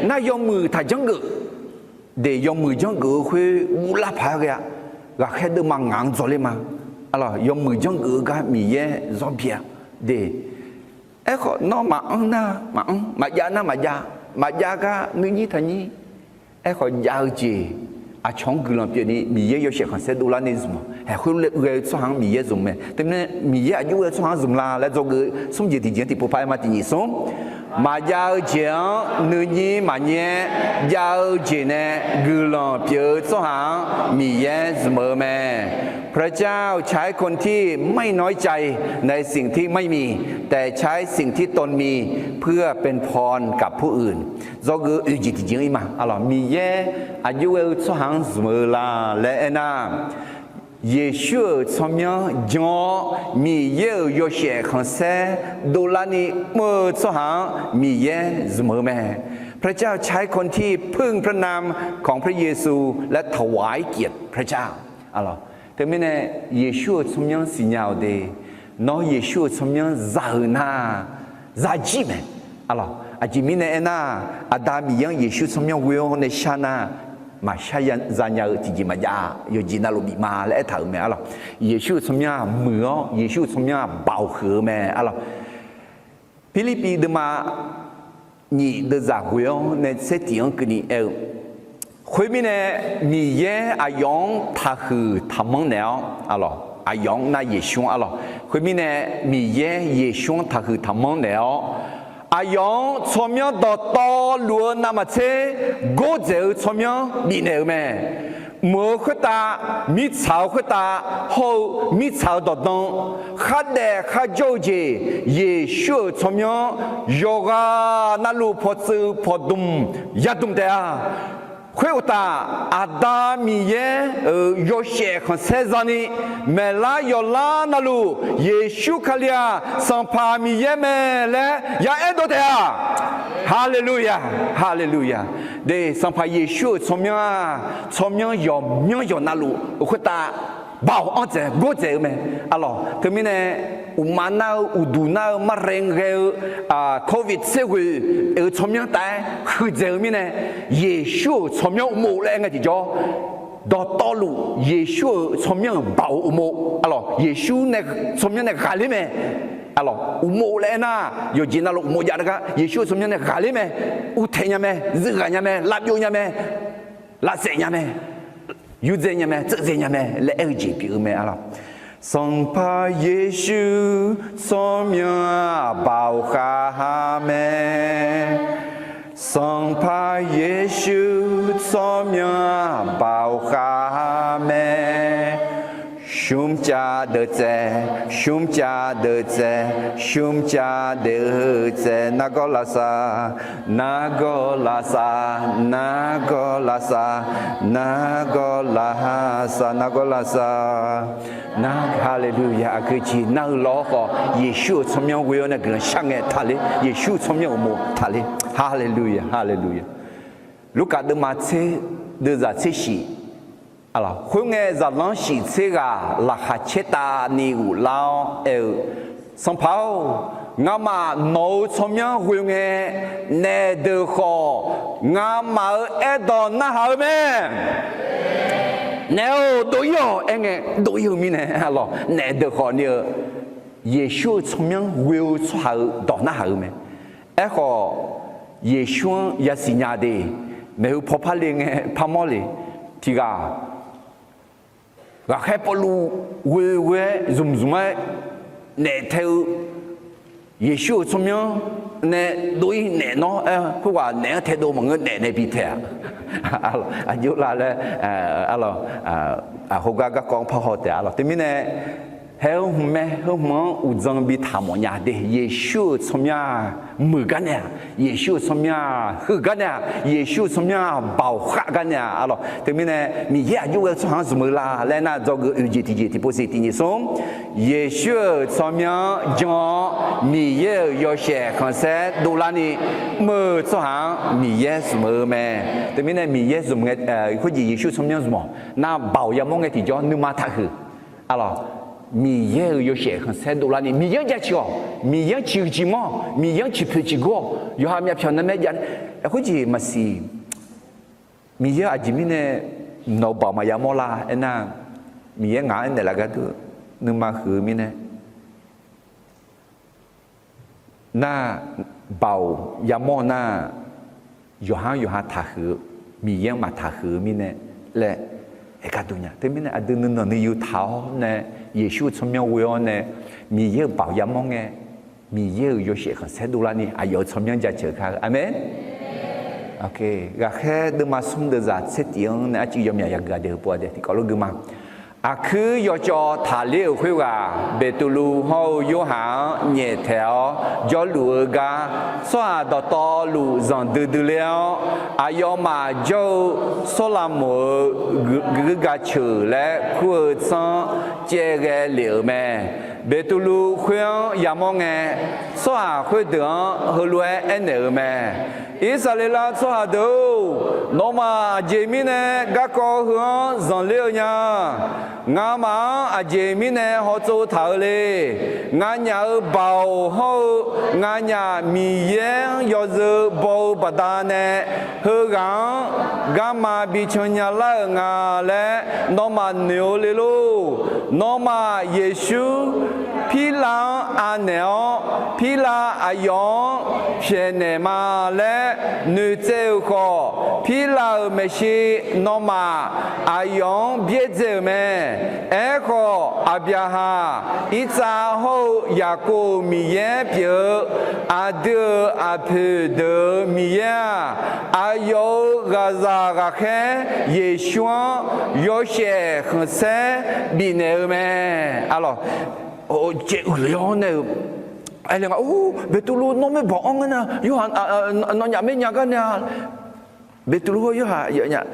Nar yawmuiq taqjanr geuf de, yawmuiq janrgeuf-eu khoer uvlar paq-aer ghae-a. Ghaqkhaer deuvma ngaq-anr dzawrler ma. Arlawq, yawmuiq janrgeuf-eu gar Miqyaer zawr byae-a de. Aerkhawf nawr maqanr nar maqanr, maqjav nar maqjav, maqjav gar nuinyir taqnyir. Aerkhawf jav-eu jeq aqcawq-anr guiqlanq pyeufni Miqyaer yawshaef khanqsaer dovlar ni zmq-awq. Haeq khoerlof-aer ghae-eu tsawrhaq-anr Miqyaer zmq mae. Teumirnae Miqyaer aqjox ghae-eu tsawrhaq-anr zmq la laer dzawgeuf-eu smr jeq tiqjeq-anr tiqpov par-aer ma tiqnyif smr. Maqjav-eu jeq-anr nuinyir maqnyaer, jav-eu jeq nae guiqlanq pyeuf-eu tsawrhaq-anr Miqyaer zmq-eu mae. พระเจ้าใช้คนที่ไม่น้อยใจในสิ่งที่ไม่มี แต่ใช้สิ่งที่ตนมีเพื่อเป็นพรกับผู้อื่น Dzawgeuf oeq jeq tiqjeq-anr ir ma. Arlawq, Miqyaer aqjox ghae-eu tsawrhaq-anr zmq-eu la laer aernar, Yeqsur-euq tsawrmyanr jan-awr Miqyaer-euq yawshaef khanqsaer dovlar ni mr-eu tsawrhaq-anr Miqyaer zmq-eu mae. พระเจ้าใช้คนที่พึ่งพระนามของพระเยซูและถวายเกียรติพระเจ้า Arlawq, teumirnae Yeqsur-euq tsawrmyanr siqnya-awq de. Nawr Yeqsur-euq tsawrmyanr za-eu nar, zajir mae. Arlawq, aqjeq mirnae aernar, Aqda Miqyaer-anr Yeqsur tsawrmyanr ghoe-awr nae shar nar, maqshar zanya-eu tiqjeq maqjav-a. Yawqjeq navluf bif ma laer aertaq-euq mae. Arlawq, Yeqsur-euq tsawrmyanr-aq muiq-awr Yeqsur-euq tsawrmyanr-aq baoq huiq-eu mae. Arlawq, Pirlirpiv deuvma nyiq deuvzaq ghoe-awr nae tser tiq-anr keuvni aer-eu, khoermirnae Miqyaer aqyawf-anr taqhuiq taqmanr naeq-awr, arlawq, aqyawf-anr nar Yeqsur-anr, arlawq, khoermirnae Miqyaer Yeqsur-anr taqhuiq taqmanr naeq-awr, aqyawf-anr tsawrmyanr dawqtawvluf-eu navmaqtser gordzaeq-eu tsawrmyanr bifnaeq-euq mae. Mq-euq khoertav, mirtsaq-euq khoertav, hawr-eu mirtsaq-euq dawqdan, khardaef kharjawr-eu jeq, Yeqsur-euq tsawrmyanr yawqghaq navluf pawqtsuif pawqdmq yadmq taef-a. Khoeruqtaf, Aqda Miqyaer-euq yawshaef khanqsaer zani, maeqlar yawqlar navluf Yeqsur Kali-aq Sanqpaq Miqyaer mae laer ya aerdov taef-a. Haleluya, haleluya. De, Sanqpaq Yeqsur-euq tsawrmyanr-aq, tsawrmyanr yawqmyanr yawq navluf-eu khoertav baoq anr dzaeq gordzaeq-eu mae. Arlawq, teumirnae uqmav nar-eu, uqduq nar-eu, marghae ghae-eu, covid tser ghoeq-eu tsawrmyanr taef-aer huiqdzaeq-eu mirnae, Yeqsur-euq tsawrmyanr uqmov laer aer ngae tiqjawr, dawqtawvluf Yeqsur-euq tsawrmyanr-euq baoq uqmov. Arlawq, Yeqsur nae tsawrmyanr nae ghaqler mae. Arlawq, uqmov laer aernar, yawqjeq navluf uqmov jav-eu gar Yeqsur-euq tsawrmyanr nae ghaqler mae. Uvtaeq nya mae, zuivghaq nya mae, lavbyov nya mae, lavsaef nya mae, yurdzae nya mae, tseuqdzae nya mae laer aer-eu jeq pyeuf-eu mae. Arlawq, Sanqpaq Yeqsur tsawrmyanr-aq baoq khav-a mae. Sanqpaq Yeqsur tsawrmyanr-aq baoq khav-a mae. Shmrcav deuq tsaev, shmrcav deuq tsaev, shmrcav deuq-eu tsaev, nargawr lavsav, nargawr lavsav, nargawr lavsav, nargawr lavsav, nargawr lavsav. Nar, haleluya, aqgeu jeq nar-eu lawr khawf, Yeqsur-euq tsawrmyanr ghoe-awr nae guiqlanq shar ngae taqler, Yeqsur-euq tsawrmyanr uqmov taqler. Haleluya, haleluya. Lurkaf deuvma tser, deuvzaq tser shif. Arlawq, khoerngae zaqlanr shif tser ghaq laqkhaq caertavni ghoflar-awr aer-eu, Sanqpaq-or, ngamaf nawq-euq tsawrmyanr ghoe ngae, naef deuq khawf ngamaf-euq aerdawq narhaq-eu mae. Naef-or, dov-ir-awq aer ngae, dov-ir-eu mirnae, arlawq, naef deuq khawf ni-eu Yeqsur-euq tsawrmyanr ghoe-eu tsawrhaq-euq dawq narhaq-eu mae. Aerkhawf, Yeqsur-anr yasiq nya de, maeqhu paw par le ngae parmawr le. Tiq ghaq, ghaqkhaer Pawrluv ghoe ghoe-aer zmq zmq-aer naef tae-eu, Yeqsur-euq tsawrmyanr nae dov-ir naef nawr-aer, khoerghaq naef-anr taedov maqngeur, naef nae bi tae-aq. Aqjox la laer, arlawq, khoergar garkawv-anr parhaw taef-a. Arlawq, teumirnae Hae-eu hmq mae, heu hmq-anr uqdzan bi taq mawf nya de. Yeqsur-euq tsawrmyanr-aq muiq gar nae-aq, Yeqsur-euq tsawrmyanr-aq huiq gar nae-aq, Yeqsur-euq tsawrmyanr-aq baoq khav gar nae-aq, arlawq. Teumirnae Miqyaer aqjox ghae-eu tsawrhaq-anr zmq-eu la laer nar, dzawgeuf oeq jeq tiqjeq tiqpov siq tiqnyif smr. Yeqsur-euq tsawrmyanr jan-awr, Miqyaer-euq yawshaef khanqsaer dovlarni mr-eu tsawrhaq-anr Miqyaer zmq-eu mae. Teumirnae Miqyaer zmq ngae, khoerjeq Yeqsur tsawrmyanr zmq-awq nar, baoq yamawr ngae tiqjawr nuima taqhuiq. Arlawq, Miqyaer-euq yawshaef khanqsaer dovlarni Miqyaer-anr jaceuq-awq, Miqyaer-anr ciqhuiq ciqmanr-awq, Miqyaer-anr ciqpoeq ciqgor-awq, yawqha myavpyawq narmaer jav-a. Khoerjeq maqsiq. Miqyaer aqjeq mirnae nawq-eu baoq maqya mawr la aernar, Miqyaer ngaq-anr aernaeq laf gharduq nuima huiq-eu mirnae nar, baoq yamawr nar, yawqha-anr yawqha taqhuiq-eu, Miqyaer-anr maqtaqhuiq-eu mirnae laer aer gharduq nya. Teumirnae aqdui nuinanq nuiyu taq-awr nae, Yeqsur-euq tsawrmyanr ghoe-awr nae, Miqyaer-euq baoq yamawr ngae, Miqyaer-euq yawshaef khanqsaer dovlarni aqyawf-euq tsawrmyanr jaceuq kar-eu. Aqmeq. Ghaqkhaer deuvma smr deuvzaq tser tif-anr nae arcuiv yawmyaq yageuf-a de, heupov-a de tiqkawv lof gui ma. Aqkuir yawcawv taqler-euq khoerghaq, Beqtuvluv hawr-eu Yorhaq-anr nyaeftaeq-awr jawrluf-eu gar, tsawrhaq dawqtawvluf zanqdui dui ler-awr, aqyawfmaf jawr-eu Sawrlaqmoq-euq guiqguir gaceuq laer kur-eu tsanr caev ghae lef-euq mae. Beqtuvluv khoer-anr yamawr ngae, tsawrhaq khoerdeuq-anr heulof-aer aernaeq-euq mae. Irsaqleqlav tsawrhaq deuq-or, nawmaf aqjeq mirnae garkawv heu-anr zanqler-eu nya? Ngamaf-anr aqjeq mirnae hawtsov taq-eu le. Nganyaf-euq baoq hawr-eu nganyaf Miqyaer-anr yawzeu baw-eu baqdanae, heughaq-anr garma bi can nya lar-euq nga laer nawmaf noeq-eu le lor. Nawmaf Yeqsur Pirlav-anr anaeq-awr, Pirlav aqyawf-anr pyaeqnaeq ma laer noeqtsaev-euq khawf, Pirlav-euq maeqshi nawmaf aqyawf-anr byaerdzae-euq mae. Aerkhawf, Aqbyaqhaq, Irtsav hawr-eu Yaqkov-euq Miqyaer pyeuf-eu, aqdui-euq aqpoeq deuq-euq Miqyaer-aq, aqyawf-euq ghaqzaq ghaqkhaer Yeqsur-anr yawshaef khanqsaer bifnaeq-eu mae. Arlawq, caev uiqler-awr nae-eu, aerle nga, Or, Beqtuvluv nawr maerbanq anr ngae nar, Yorhaq nawnyaf maer nya gar nae-a. Beqtuvluv hawr Yorhaq,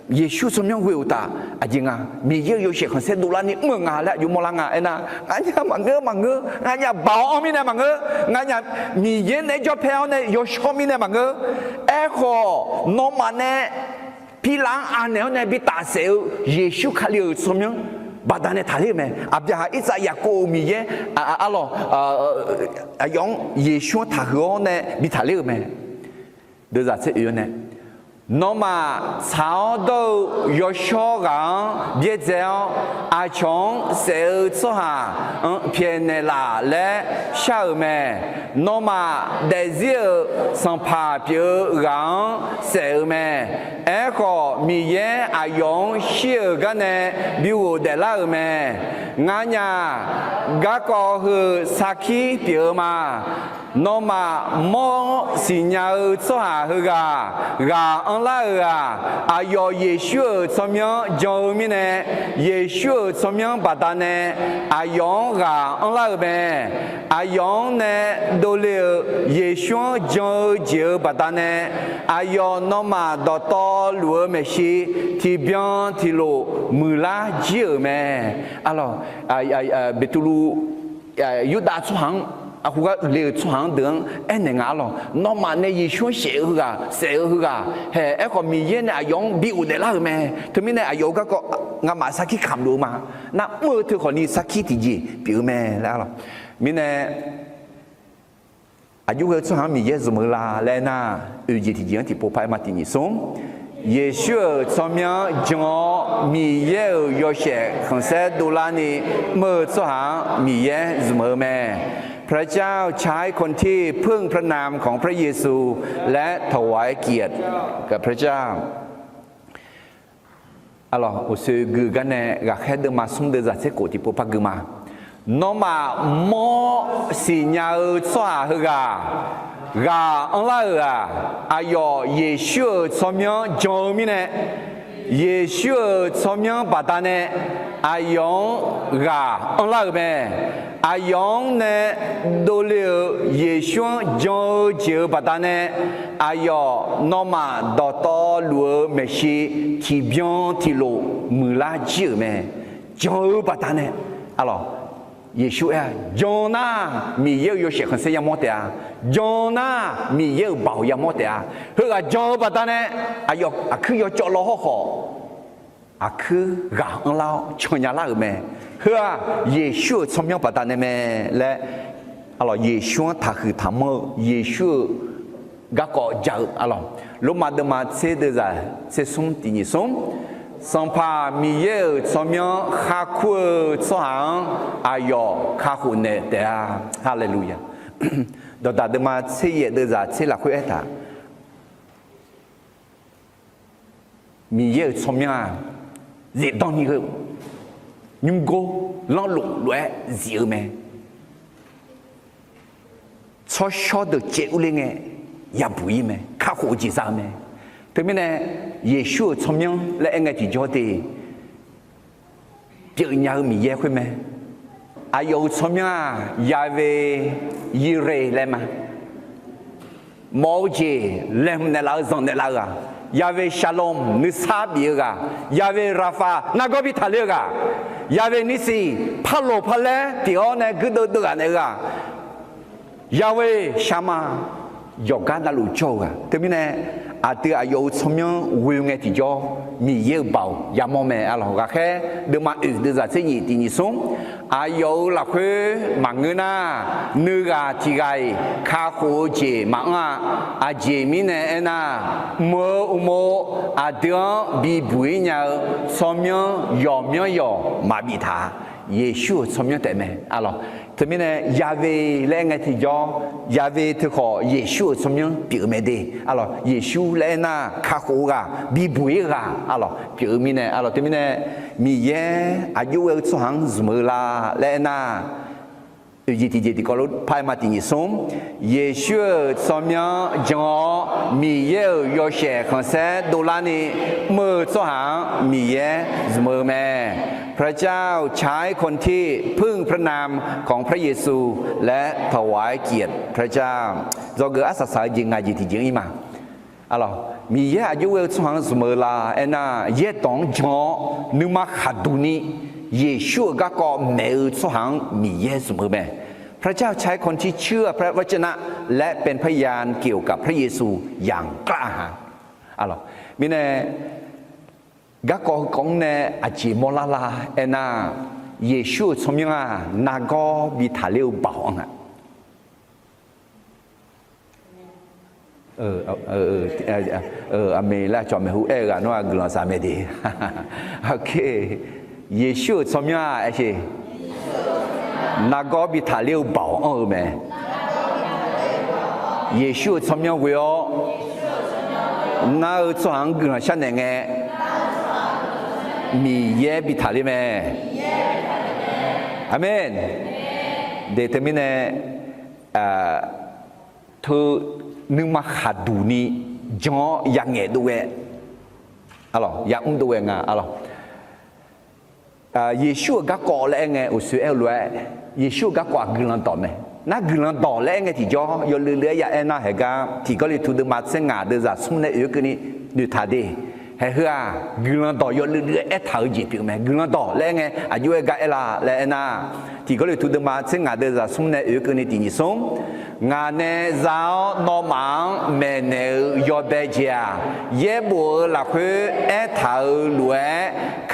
Yeqsur tsawrmyanr ghoe-euq uqtaf, aqjeq nga, Miqyaer-euq yawshaef khanqsaer dovlarni mr-euq nga laer aqjox mawrlar nga aernar, nganyaf maqngeur maqngeur, nganyaf baoq-anr mirnae maqngeur, nganyaf Miqyaer naeq-aer jawrpae-awr nae yawshawr mirnae maqngeur. Aerkhawf, nawmaf nae Pirlav-anr anaeq-awr nae bi tafsaef-eu Yeqsur Kali-euq tsawrmyanr baqdanae taqler-euq mae. Aqbyaqhaq, Irtsav, Yaqkov-euq Miqyaer, arlawq, aqyawf-anr Yeqsur-anr taqhuiq-awr nae bi taqler-euq mae. Deuvzaq tser oeq-awr nae, nawmaf tsaq-awr dawr-eu yawshawr ghaq-anr byaerdzae-awr, aqcawq-anr saef-eu tsawrhaq-anr pyaeqnaeq laf laer shar-euq mae. Nawmaf daefzir-euq sanqpaq pyeuf-eu ghaq-anr saef-euq mae. Aerkhawf, Miqyaer aqyawf-anr shir-euq gar nae bi ghofdaef lar-euq mae. Nganyaf garkawv heu sarkir pyeuf-eu ma. Nawmaf mawr siqnya-eu tsawrhaq heughaq ghaq anrlar-euq-aq, aqyawf Yeqsur-euq tsawrmyanr jan-eu mirnae, Yeqsur-euq tsawrmyanr baqdanae aqyawf-anr ghaq anrlar-euq mae. Aqyawf-anr nae dovle-euq Yeqsur-anr jan-eu jeq-euq baqdanae, aqyawf nawmaf dawqtawvluf-eu maeqshi tiqbyan tiqlof muiqlar jir-euq mae. Arlawq, Beqtuvluv, Yurdav tsawrhaq-anr, aqhu gar uiqle-euq tsawrhaq-anr deuq-anr aernaeq nga arlawq, nawmaf nae Yeqsur-anr saef-eu heughaq, saef-eu heughaq hae. Aerkhawf, Miqyaer nae aqyawf-anr bi ghofdaef lar-euq mae. Teumirnae aqyawf-euq garkawv ngamaf sarkir kamq luf-eu ma. Nar mr-eu teu khawfni sarkir tiqjeq pyeuf-eu mae laer arlawq. Mirnae aqjox ghae-eu tsawrhaq-anr Miqyaer zmq-eu la laer nar, oeq jeq tiqjeq-anr tiqpov par-aer ma tiqnyif smr. Yeqsur-euq tsawrmyanr jan-awr Miqyaer-euq yawshaef khanqsaer dovlarni mr-eu tsawrhaq-anr Miqyaer zmq-eu mae. พระเจ้าใช้คนที่พึ่งพระนามของพระเยซู และถวายเกียรติแก่พระเจ้า Arlawq, uqsoe gui-eu gar nae ghaqkhaer deuvma smr deuvzaq tser khof tiqpov par gui ma. Nawmaf mawr siqnya-eu tsawrhaq heughaq ghaq anrlar-euq-aq, aqyawf Yeqsur-euq tsawrmyanr jan-eu mirnae, Yeqsur-euq tsawrmyanr baqdanae aqyawf-anr ghaq anrlar-euq mae. Aqyawf-anr nae dovle-euq Yeqsur-anr jan-eu jeq-euq baqdanae, aqyawf nawmaf dawqtawvluf-eu maeqshi tiqbyan tiqlof muiqlar jir-euq mae. Jan-eu baqdanae, arlawq, Yeqsur aer-a, jan nar, Miqyaer-euq yawshaef khanqsaer yamawr taef-a. Jan nar, Miqyaer-euq baoq yamawr taef-a. Heughaq jan-eu baqdanae, aqyawf aqkuir yawcawv law hawrkhawf, aqkuir ghaq anrlar-awr cannya lar-euq mae. Heu-aq, Yeqsur-euq tsawrmyanr baqdanae mae laer, arlawq, Yeqsur-anr taqhuiq taqmanr-eu, Yeqsur-euq garkawv ja-eu, arlawq, Lormav deuvma tser deuvzaq tser smr tiq nyiq smr, Sanqpaq Miqyaer-euq tsawrmyanr kharkur-eu tsawrhaq-anr aqyawf kakhof naeq taef-a. Haleluya. Dawqdaq deuvma tser yaef deuvzaq tser lafkhoer aertaq, Miqyaer-euq tsawrmyanr-aq, zifdan ni heu nymrgor lanrluf lof-aer zif-eu mae. Tsawrshawr deuq caev urler ngae yabuq-ir mae, kakhof-eu jeq za-eu mae. Teumirnae, Yeqsur-euq tsawrmyanr laer aer ngae tiqjawr de, pyeufnya-eu Miqyaer khoer mae. Aqyawf-euq tsawrmyanr-aq, Yahweh Yireh laer ma. Mawf-eu jeq laeqhmq naeqlaf-eu zanq naeqlaf-eu ghaq, Yahweh Shalom nuisar bif-eu ghaq, Yahweh Rapha nargawr bi taqler-eu ghaq, Yahweh Nissi parloq parlaer pyeuf-awr nae guirdeuv deuv ghaq naeq-eu ghaq, Yahweh Shammah yawqgar navluf jawr-eu ghaq. Teumirnae, aqdui aqyawf-euq tsawrmyanr ghoe ngae tiqjawr, Miqyaer-euq baoq yamawr mae, arlawq. Ghaqkhaer deuvma oeq deuvzaq tser nyiq tiq nyiq smr, aqyawf-euq lafkhoer maqngeur nar, nuighaq tiqghaq-iq kakhof-eu jeq maqanr-a. Aqjeq mirnae aernar, mq-eu uqmov aqdui-anr bibuq-ir nya-eu tsawrmyanr yawqmyanr yawq maqbif taq-a. Yeqsur-euq tsawrmyanr taef mae, arlawq. Teumirnae, Yahweh laer aer ngae tiqjawr, Yahweh teukhawf Yeqsur-euq tsawrmyanr pyeuf-eu mae de, arlawq. Yeqsur laer aernar, kakhof-eu ghaq, bibuq-ir ghaq, arlawq, pyeuf-eu mirnae, arlawq. Teumirnae, Miqyaer aqjox ghae-eu tsawrhaq-anr zmq-eu la laer aernar, oeqjeq tiqjeq tiqkawv lof par-aer ma tiq nyiq smr, Yeqsur-euq tsawrmyanr jan-awr Miqyaer-euq yawshaef khanqsaer dovlarni mr-eu tsawrhaq-anr Miqyaer zmq-eu mae. พระเจ้าใช้คนที่พึ่งพระนามของพระเยซูและถวายเกียรติพระเจ้า Dzawgeuf arsaq saq-eu jeq ngaq jeq tiqjeq-anr ir ma. Arlawq, Miqyaer aqjox ghae-eu tsawrhaq-anr zmq-eu la aernar, yaerdawq-anr jan-awr nuima khaqduq ni Yeqsur-euq garkawv maeq-eu tsawrhaq-anr Miqyaer zmq-eu mae. พระเจ้าใช้คนที่เชื่อพระวจนะและเป็นพยานเกี่ยวกับพระเยซูอย่างกล้าหาญ Arlawq, mirnae, garkawv heukawv-anr nae aqjeq mawrlar la aernar, Yeqsur-euq tsawrmyanr-aq, nargawr bi taqler-eu baoq anr-a. Aqmeq laer cawq maeqhu aer-eu ghaq nawr-aq guiqlanq saq mae de. Yeqsur-euq tsawrmyanr-aq aer sheq, nargawr bi taqler-eu baoq anr-eu mae. Yeqsur-euq tsawrmyanr ghoe-awr nar-eu tsawrhaq-anr guiqlanq sharnaeq ngae, Miqyaer bi taqler mae. Aqmeq. De teumirnae, teu nuima khaqduq ni jan-awr yangaeq dov ghae, arlawq, yamr dov ghae nga, arlawq. Yeqsur-euq garkawv laer aer ngae, uqsoer aer-eu lof-aer, Yeqsur-euq garkawv-aq guiqlanq dawq mae. Nar guiqlanq dawq laer aer ngae tiqjawr, yawluiv luiv-aer ya aer nar, haeq gar tiq Gawrliqtu deuvma tser ngaq deuvzaq smr nae oeq-eu keuvni noeqtaq de. Haeq heu-aq, guiqlanq dawq yawluiv luiv-aer aertaq-eu jeq pyeuf mae. Guiqlanq dawq laer aer ngae, aqjox-aer gar aer la laer aer nar, tiq Gawrliqtu deuvma tser ngaq deuvzaq smr nae oeq-eu keuvni tiq nyiq smr, ngaq nae za-awr nawmaf-anr maeqnaeq-eu yawbae jeq-aq, yaerbof-eu lafkhoer aertaq-euq lof-aer,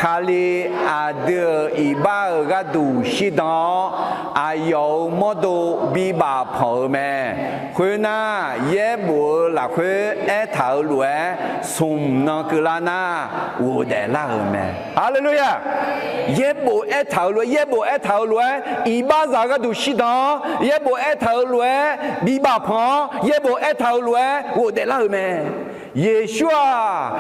Kali aqdui-euq iqbax-euq gharduq shirdan-awr, aqyawf-euq mawrdo bibaf panq-eu mae. Khoernar, yaerbof-eu lafkhoer aertaq-euq lof-aer, smq nan keuvlar nar, ghofdaef lar-euq mae. Haleluya! Yaerbof aertaq-euq lof-aer, yaerbof aertaq-euq lof-aer, iqbaxzaq gharduq shirdan-awr, yaerbof aertaq-euq lof-aer bibaf panq-awr, yaerbof aertaq-euq lof-aer ghofdaef lar-euq mae. Yeqsur-aq,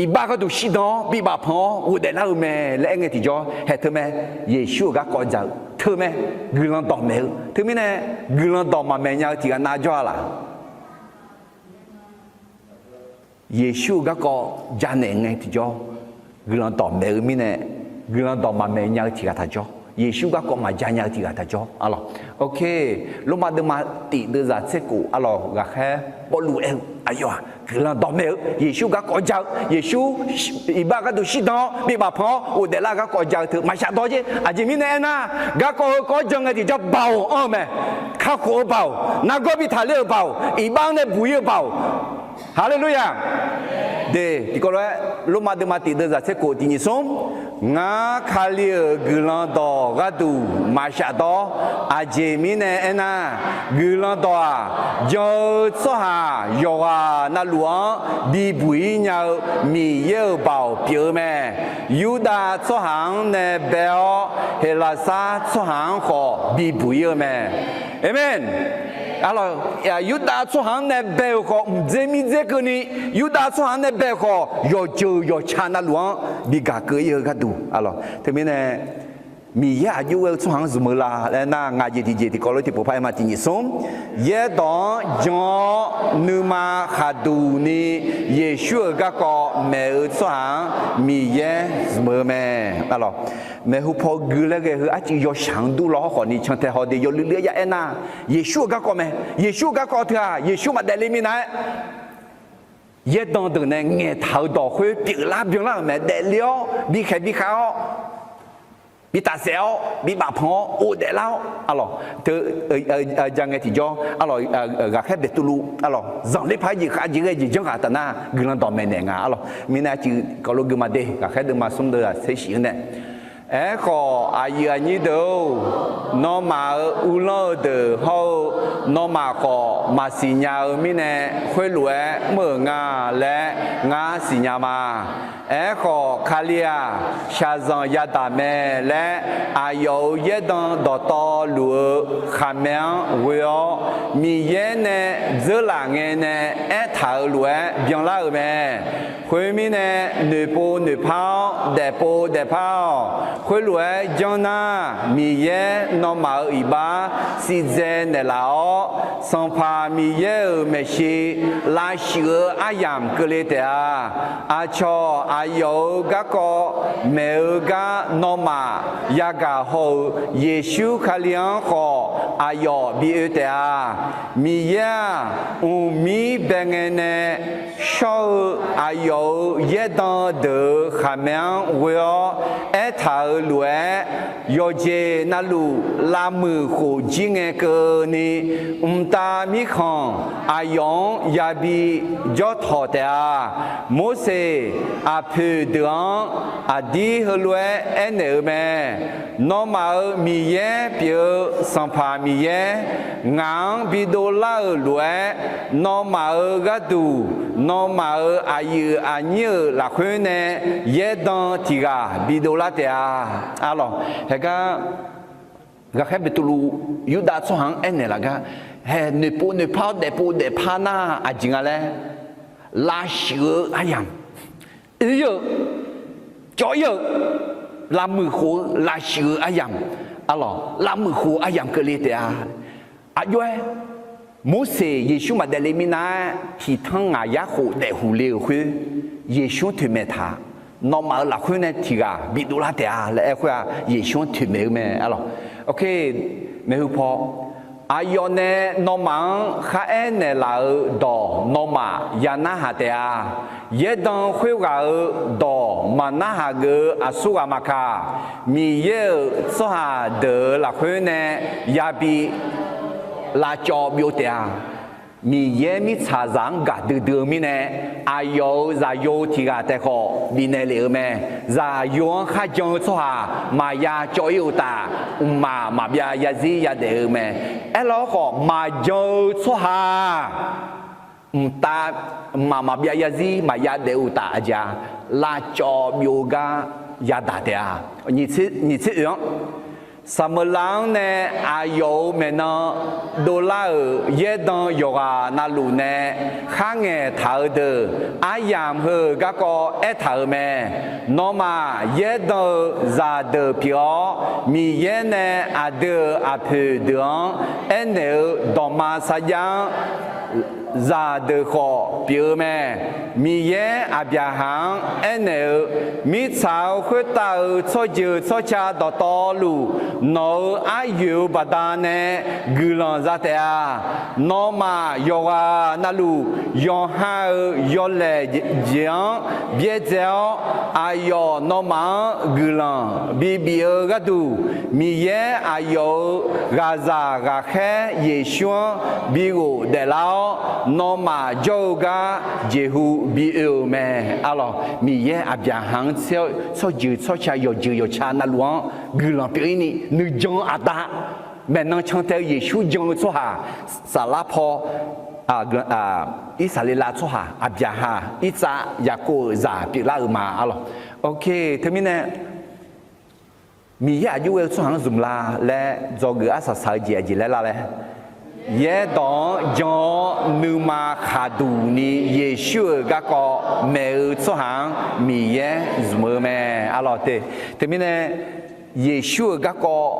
iqbax gharduq shirdan-awr bibaf panq-awr ghofdaef lar-euq mae laer aer ngae tiqjawr, haeq teu mae. Yeqsur-euq garkawv dzaq-eu teu mae. Guiqlanq dawq maeq-eu teumirnae, guiqlanq dawq maqmaeq nya-eu tiq ghaq nav jawr-a laq. Yeqsur-euq garkawv janaeq ngae tiqjawr, guiqlanq dawq maeq-eu mirnae, guiqlanq dawq maqmaeq nya-eu tiq ghaq taq jawr, Yeqsur garkawv maqja nya-eu tiq ghaq taq jawr. Arlawq, ok, Lormav deuvma tif deuvzaq tser khof, arlawq, ghaqkhaer Pawrluv aer-eu, aqyawf-aq guiqlanq dawqmaeq-eu, Yeqsur garkawv ja-eu, Yeqsur iqbax gharduq shirdan-awr bi bafpanq-awr ghofdaef lar-eu garkawv ja-eu teu maqshaf dawr jer. Aqjeq mirnae aernar, garkawv heukawv-awr jan ngae tiqjawr baoq anr-eu mae. Kakhof-eu baoq, nargawr bi taqler-euq baoq, iqbax-anr nae buq-ir-eu baoq. Haleluya! De, tiqkawv lof-aer Lormav deuvma tif deuvzaq tser khof tiq nyiq smr, ngar Kali-euq guiqlanq dawq gharduq maqshaf dawr. Aqjeq mirnae aernar, guiqlanq dawq-aq, jan-eu tsawrhaq yawqghaq navluf-anr bibuq-ir nya-eu Miqyaer-euq baoq pyeuf-eu mae. Yurdav tsawrhaq-anr nae bae-awr, Heqlaqsar tsawrhaq-anr khawf bibuq-ir-eu mae. Aqmeq. Arlawq, Yurdav tsawrhaq-anr nae bae-euq khawf mqdzer mirdzer keuvni, Yurdav tsawrhaq-anr nae bae-euq khawf yawqjeuq yawqtsa navluf-anr bi gaq keuv-ir-eu gharduq, arlawq, teumirnae Miqyaer aqjox ghae-eu tsawrhaq-anr zmq-eu la laer nar, ngaq jeq tiqjeq tiqkawv lof tiqpov par aer ma tiq nyiq smr, yaerdawq-anr jan-awr nuima khaqduq ni Yeqsur-euq garkawv maeq-eu tsawrhaq-anr Miqyaer zmq-eu mae. Arlawq, maeqhu paw gui laer ghae heu arcuiv yawshaq-anr dur law hawrkhawf ni cantae haw de yawluiv luiv-aer ya aernar, Yeqsur-euq garkawv mae. Yeqsur-euq garkawv teu-aq, Yeqsur maqdaefle minav-aer yaerdan deuq nae ngaeqtaq-euq dawq khoer pyeuflar byanlar-euq mae. Daefle-awr bikhaeq bikhav-awr, bi tafsaef-awr, bi bafpanq-awr, ghofdaef lar-awr, arlawq, teu, ja ngae tiqjawr, arlawq, ghaqkhaer Beqtuvluv, arlawq, zanqler paq-aer jeq khav jeq ghae jeq janrghaq taf nar, guiqlanq dawqmaeq naeq nga, arlawq. Mirnae arcuiv kawvlof gui ma de, ghaqkhaer deuvma smr deuvzaq tser shif-anr nae. Aerkhawf, aqyuif aqnyir deuq-or, nawmaf-euq uvlanr-eu deuq hawr-eu, nawmaf khawf maqsiq nya-eu mirnae, khoerlof-aer mr-euq nga laer ngar siqnya ma. Aerkhawf, Kali-aq, shaqzanq yadaq mae laer aqyawf-euq yaerdan dawqtawvluf-eu khaqmae-anr ghoe-awr, Miqyaer nae dzeurlaf ngae nae aertaq-euq lof-aer byanlar-euq mae. Khoermirnae, noeqpov noeqpar-awr, daefpov daefpar-awq. Khoerlof-aer janr nar, Miqyaer nawmaf-euq iqbax siqdzae naeqlaf-awr, Sanqpaq Miqyaer-euq maeqshi lavshuif-eu aryamq keuvle taef-a. Aqcawq aqyawf-euq garkawv maeq-eu gar nawmaf yagaq haw-euq Yeqsur Kali-anr khawf aqyawf bi oe taef-a. Miqyaer-aq, mqmir bae ngae nae shawr-eu aqyawf-euq yaerdan deuq-euq khaqmae-anr ghoe-awr aertaq-euq lof-aer, yawqjeq navluf lavmuiq khof jir ngae keuvni, mqtav mirkhanq aqyawf-anr yabi jawr tawq taef-a. Morseq aqpoeq deuq-anr aqdir heulof-aer aernaeq-eu mae. Nawmaf-euq Miqyaer pyeuf-eu Sanqpaq Miqyaer, ngaq-anr bidov lar-euq lof-aer, nawmaf-euq gharduq nawmaf-euq aqyuif aqnyir-euq lafkhoer nae yaerdan tiq ghaq bidov lar taef-a. Arlawq, haegar ghaqkhaer Beqtuvluv Yurdav tsawrhaq-anr aernaeq laf gar, hae noeqpov noeqpar-awr daefpov daefpar nar aqjeq nga laer, lavshuif-eu aryamq, oe-ir-eu, cawv-ir-eu, lavmuiq khof-eu lavshuif-eu aryamq, arlawq, lavmuiq khof-eu aryamq keuvle taef-a. Aqjox-aer, Morseq Yeqsur maqdaef le minav-aer tiqtanr ngaq yar khof daefhuq le-euq khoer, Yeqsur-anr toeqmaeq taq, nawmaf-euq lafkhoer nae tiq ghaq bidov lar taef-a laer aer khoer-aq, Yeqsur-anr toeqmaeq-eu mae, arlawq. Ok, maeqhu paw, aqyawf nae nawmaf-anr kharaer naeqlaf-euq dawq nawmaf ya narhaq taef-a. Yaerdan khoerghaq-euq dawq maqnarhaq geuf-eu aqsur ghaq maqkaq, Miqyaer-euq tsawrhaq deuq-euq lafkhoer nae yabi lavcawv byov taef-a. Miqyaer mirtsaqzaq-anr gaqdui dui-eu mirnae, aqyawf-euq zaqyo tiq ghaq taef khawf bifnaeq lef-euq mae. Zaqyo-anr kharjan-eu tsawrhaq maqya cawv-ir-eu uqtaf, mqmaq maqbyav yarzir yadaef-eu mae. Aerlar-awr khawf, maqjan-eu tsawrhaq mqtav mqmaq maqbyav yarzir maqya daef-eu uqtaf, aqjeq-a, lavcawv byov-eu gar yadaq taef-a. Nyiq tser oeq-anr, Saqmeuqlav-anr nae aqyawf-euq maeqnan dovlar-euq yaerdan yawqghaq navluf nae kharngaeq taq-eu deuq, aryamq heu-euq garkawv aertaq-euq mae. Nawmaf yaerdan-eu zaqdeuq pyeuf-awr, Miqyaer nae aqdui-euq aqpoeq deuq-anr aernaeq-eu dawqma sarjax-anr zaqdeuq khawf pyeuf-eu mae. Miqyaer Aqbyaqhaq-anr aernaeq-eu, mirtsaq-euq khoertav-euq tsawrjeuq tsawrca dawqtawvluf, nawq-euq aryoeq-euq baqdanae guiqlanq za taef-a. Nawmaf yawqghaq navluf, yawqha-euq yawlaeq jeq-anr byaerdzae-awr, aqyawf nawmaf-anr guiqlanq bibif-eu gharduq, Miqyaer aqyawf-euq ghaqzaq ghaqkhaer Yeqsur-anr bighof daeflar-awr, nawmaf jawr-eu gar jeqhu bi oe-euq mae. Arlawq, Miqyaer Aqbyaqhaq-anr tsawrjeuq tsawrca yawqjeuq yawqca navluf-anr guiqlanq pyeuf-ir ni nuijan aqda, maeqnan cantae-eu Yeqsur jan-eu tsawrhaq, saflar paw, Irsaqleqlav tsawrhaq Aqbyaqhaq, Irtsav, Yaqkov-euq zaq pyeuflar-euq ma. Arlawq, ok, teumirnae Miqyaer aqjox ghae-eu tsawrhaq-anr zmq la laer dzawgeuf arsaq saq-eu jeq aqjeq laer lar laer, yaerdawq-anr jan-awr nuima khaqduq ni Yeqsur-euq garkawv maeq-eu tsawrhaq-anr Miqyaer zmq-eu mae. Arlawq te, teumirnae Yeqsur-euq garkawv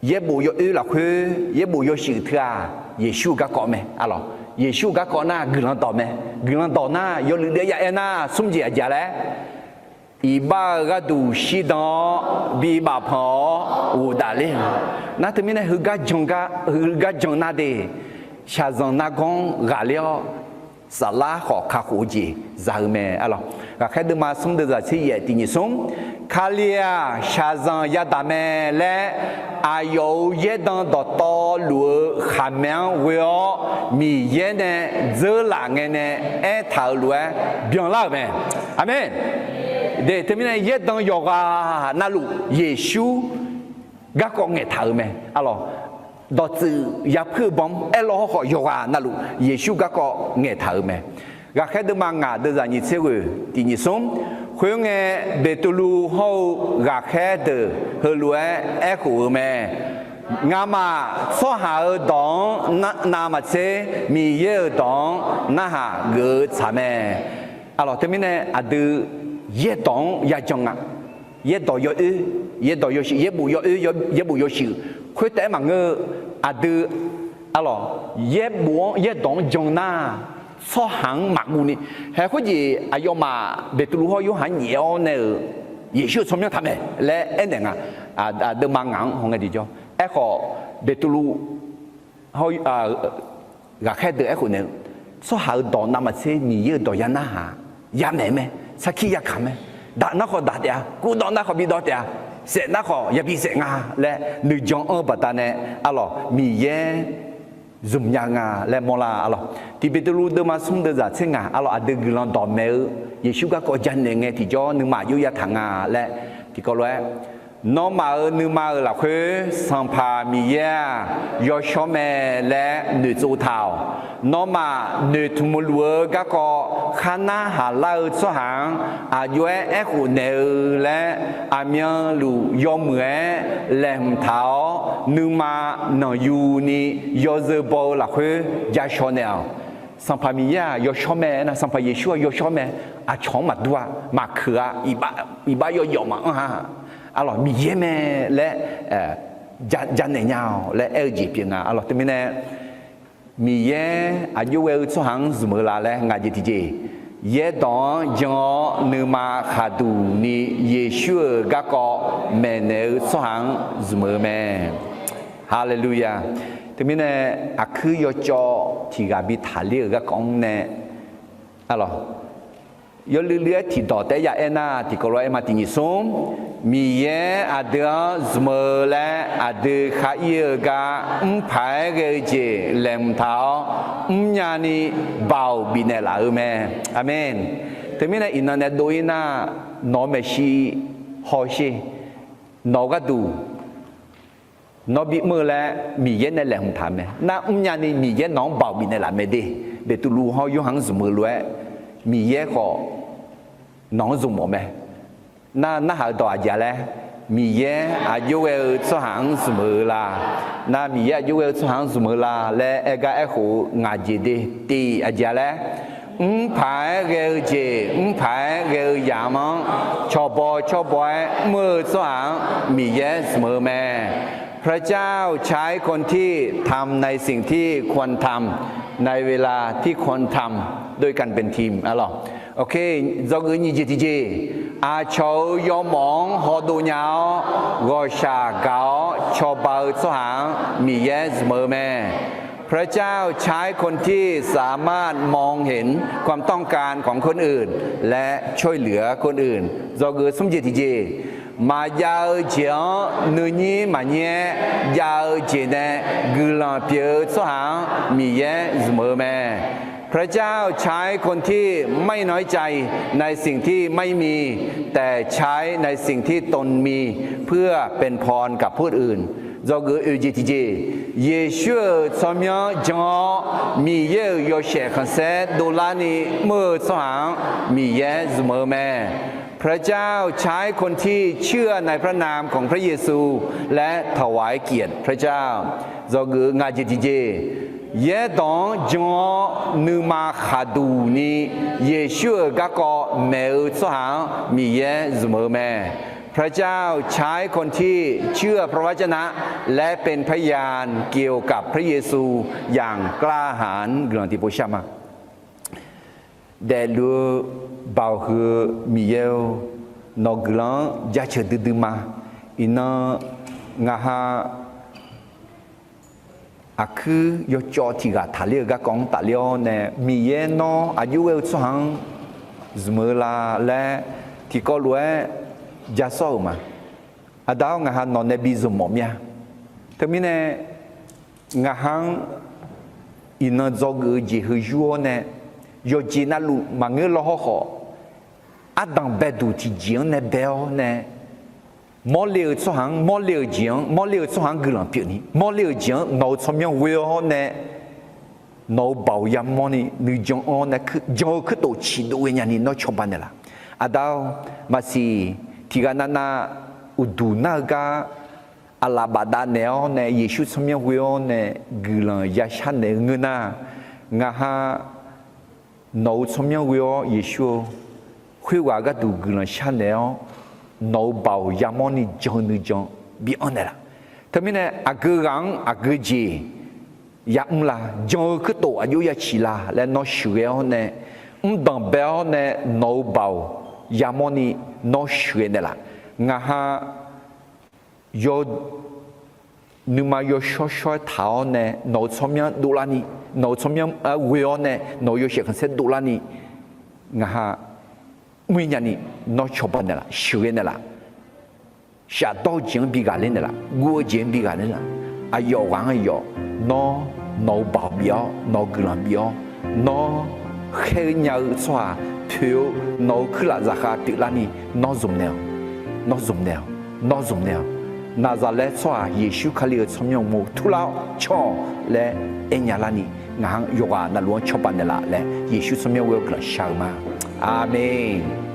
yaerbof yawoer lafkhoer yaerbof yawshuif teu-aq, Yeqsur-euq garkawv mae. Arlawq, Yeqsur-euq garkawv nar guiqlanq dawq mae. Guiqlanq dawq nar yawluiv daef ya aer nar smr jeq aqjeq laer, iqbax-euq gharduq shirdan-awr bi bafpanq-awr ghofdaef ler-eu. Nar teumirnae heugar jan nar de, shaqzanq nargawr-anr ghaqler-awr, saflar khawf kakhof-eu jeq za-eu mae. Arlawq, Ghaqkhaer deuvma smr deuvzaq tser yaef tiq nyiq smr, Kali-aq shaqzanq yadaq mae laer aqyawf-euq yaerdan dawqtawvluf-eu khaqmae-anr ghoe-awr Miqyaer nae dzeurlaf ngae nae aertaq-euq lof-aer byanlar-euq mae. Aqmeq. De, teumirnae yaerdan yawqghaq navluf Yeqsur garkawv ngaeqtaq-euq mae. Arlawq, dawqtsuif yapuir-eu bawm-anr aerlaw hawrkhawf yawqghaq navluf Yeqsur garkawv ngaeqtaq-euq mae. Ghaqkhaer deuvma ngaq deuvzaq nyiq tser ghoeq tiq nyiq smr, khoerngae Beqtuvluv hawr-eu ghaqkhaer deuq heulof-aer aerkhof-eu mae. Ngamaf tsawrhaq-euq dawq-anr navmaqtser Miqyaer-euq dawq-anr narhaq geuf-eu tsaq mae. Arlawq, teumirnae aqdui yaerdawq-anr yajan nga. Yaerdawq yawoer, yaerdawq yawshuif, yaerbof yawoer, yaerbof yawshuif khoertav-aer maqngeur-eu, aqdui, arlawq, yaerbof-anr yaerdawq-anr jan nar, tsawrhaq-anr maqguv ni, haeq khoerjeq aqyawfmaf Beqtuvluv hawr Yorhaq nyaef-awr nae-euq Yeqsur-euq tsawrmyanr taq mae laer aernaeq nga. Aqdeuvma ngaq-anr hawngae tiqjawr. Aerkhawf, Beqtuvluv hawr ghaqkhaer deuq aerkhof naeq-eu, tsawrhaq-euq dawq navmaqtser Miqyaer-euq dawq ya narhaq yamaeq mae. Sarkir yakaq mae. Daq nar khawf daq taef-a. Kurdawv nar khawf bidawv taef-a. Saef nar khawf yabi saef nga laer nuijan anr-eu baqdanae, arlawq, Miqyaer zmq nya nga laer mawrlar. Arlawq, tiq Beqtuvluv deuvma smr deuvzaq tser ngaq, arlawq, aqdui guiqlanq dawqmaeq-eu Yeqsur garkawv janaeq ngae tiqjawr nuima aqjox yataq nga laer tiqkawv lof-aer, nawmaf-euq nuima-euq lafkhoer Sanqpaq Miqyaer-aq yawshawr mae laer noeqtsov taq-awq. Nawmaf noeqtmq luf-eu garkawv khar narhaq lar-eu tsawrhaq-anr aqjox-aer aerkhof naeq-eu laer, aqmyanluf yawmuiq-aer laeqhmq taq-awr, nuima nanqyuni yawzeu baw-eu lafkhoer jashaw naeq-awq. Sanqpaq Miqyaer-aq yawshawr mae aernar, Sanqpaq Yeqsur-aq yawshawr mae. Aqcawq-anr maqdur-a, maqkeuq-a, iqbax yawyawf maqanr-a. Arlawq, Miqyaer mae laer janaeq nya-awq laer aer-eu jeq pyeuf nga. Arlawq, teumirnae Miqyaer aqjox ghae-eu tsawrhaq-anr zmq-eu la laer ngaq jeq tiqjeq, yaerdawq-anr jan-awr nuima khaqduq ni Yeqsur-euq garkawv maeqnaeq-eu tsawrhaq-anr zmq-eu mae. Haleluya. Teumirnae aqkuir yawcawv tiq ghaq bi taqler-euq garkawv-anr nae, arlawq, yawluiv luiv-aer tiqdawq taef-aer ya aer nar, tiqkawv lof-aer aer ma tiq nyiq smr, Miqyaer aqdui-anr zmq-eu laer aqdui khar ir-eu gar mrpaq-aer ghae-eu jeq laeqhmq taq-awr, mrnya ni baoq bifnaeq laf-eu mae. Aqmeq. Teumirnae iqnan nae dov-ir nar, nawq-eu maeqshi hawsher, nawq-eu gharduq nawr bimr-eu laer Miqyaer nae laeqhmq taq mae. Nar mrnya ni Miqyaer nawq-anr baoq bifnaeq laf mae de. Beqtuvluv hawr Yorhaq-anr zmq-eu lof-aer, Miqyaer khawf nawq-anr zmq mawf mae. Nar narhaq-eu dawq aqjeq-a laer, Miqyaer aqjox ghae-eu tsawrhaq-anr zmq-eu la? Nar Miqyaer aqjox ghae-eu tsawrhaq-anr zmq-eu la laer aer gar aerkhof-eu ngaq jeq de. Tiq aqjeq-a laer, mrpaq-aer ghae-eu jeq, mrpaq-aer ghae-eu yamq-anr cawqbaw cawqbaw-aer mr-eu tsawrhaq-anr Miqyaer zmq-eu mae. พระเจ้าใช้คนที่ทำในสิ่งที่ควรทำ ในเวลาที่ควรทำด้วยกันเป็นทีม อ่ะหรอ โอเค dzawgeuf nyiq jeq tiqjeq. Aqcawq-euq yawmawf-anr hawdov nya-awr, ghawqshaq gaq-awr cawba-eu tsawrhaq-anr Miqyaer zmq-eu mae. พระเจ้าใช้คนที่สามารถมองเห็นความต้องการของคนอื่น และช่วยเหลือคนอื่น Dzawgeuf smr jeq tiqjeq. Maqjav-eu jeq-anr nuinyir maqnyir-aer jav-eu jeq nae guiqlanq pyeuf-eu tsawrhaq-anr Miqyaer zmq-eu mae. พระเจ้าใช้คนที่ไม่น้อยใจในสิ่งที่ไม่มี แต่ใช้ในสิ่งที่ตนมี เพื่อเป็นพรกับผู้อื่น Dzawgeuf oeq jeq tiqjeq. Yeqsur-euq tsawrmyanr jan-awr, Miqyaer-euq yawshaef khanqsaer dovlarni mr-eu tsawrhaq-anr Miqyaer zmq-eu mae. พระเจ้าใช้คนที่เชื่อในพระนามของพระเยซู และถวายเกียรติพระเจ้า Dzawgeuf ngaq jeq tiqjeq. Yaerdawq-anr jan-awr nuima khaqduq ni Yeqsur-euq garkawv maeq-eu tsawrhaq-anr Miqyaer zmq-eu mae. พระเจ้าใช้คนที่เชื่อพระวจนะและเป็นพยานเกี่ยวกับพระเยซูอย่างกล้าหาญ Guiqlanq tiqpov shar ma. Daefluf-eu Baoq huiq-eu Miqyaer-or, nawq-eu guiqlanq-anr jaceuq duidui ma. Iqnan ngaq ha aqkuir yawcawv tiq ghaq taqler-eu garkawv-anr tafler-awr nae, Miqyaer nawr aqjox ghae-eu tsawrhaq-anr zmq-eu la laer tiqkawv lof-aer ja sawr-euq ma. Aqda-awr, ngaq ha nawq nae bi zmq mawf mir-a. Teumirnae, ngaq ha-anr iqnan dzawgeuf-eu jeq heu yur-awr nae, yawqjeq navluf maqngeur law hawrkhawf, ardanq baeduq tiqjeq-anr nae bae-awr nae, mawrle-eu tsawrhaq-anr, mawrle-eu jeq-anr, mawrle-eu tsawrhaq-anr guiqlanq pyeufni, mawrle-euq jeq-anr nawq-euq tsawrmyanr ghoe-awr nae, nawq-euq baoq yamawrni nuijan-anr nae jan-eu kuirtof ciqdov ghae nyani nawr cawba naeqlaf. Aqda-or, maqsiq tiq ghaq navnav uqduq nar-eu gar aqlaf bafdav naeq-awr nae Yeqsur tsawrmyanr ghoe-awr nae guiqlanq yashar naeq-eu ngeur nar, ngaq ha nawq-euq tsawrmyanr ghoe-awr Yeqsur-or, khoerghaq gharduq guiqlanq sharnaeq-awr, nawq-euq baoq yamawrni jan-eu nuijan bi anr naeqlaf. Teumirnae aqgeu ghaq-anr aqgeu jeq yamr la, jan-eu kuirtof aqjox yaciq la laer nawr sheuqghae-awr nae, mrdanq bae-awr nae nawq-euq baoq yamawrni nawr sheuqghae naeqlaf. Ngaq ha yaw nuima yawshawr shawr-aer taq-awr nae nawq-euq tsawrmyanr dovlarni, nawq-euq tsawrmyanr ghoe-awr nae nawq-euq yawshaef khanqsaer dovlarni, ngaq ha mr-ir nyani nawr cawba naeqlaf, sheuqghae naeqlaf. Shafdawr-eu jeq-anr bi ghaqler naeqlaf, guv-eu jeq-anr bi ghaqler naeqlaf. Aqyawf ghaq-anr aqyawf, nawr nawq-euq baoq bif-awr nawq-euq guiqlanq bif-awr, nawr khaer-eu nya-eu tsawrhaq poeq-eu nawq-euq kuirlaf zaqkhav pyeuflarni nawr zmq naeq-awq, nawr zmq naeq-awq, nawr zmq naeq-awq. Naqzaqlaer tsawrhaq Yeqsur Kali-euq tsawrmyanr uqmov turlar-awr can-awq laer aernya larni, ngaq-anr yawqghaq navluf-anr cawba naeqlaf laer Yeqsur tsawrmyanr ghoe-awr guiqlanq shar-eu ma. Aqmeq.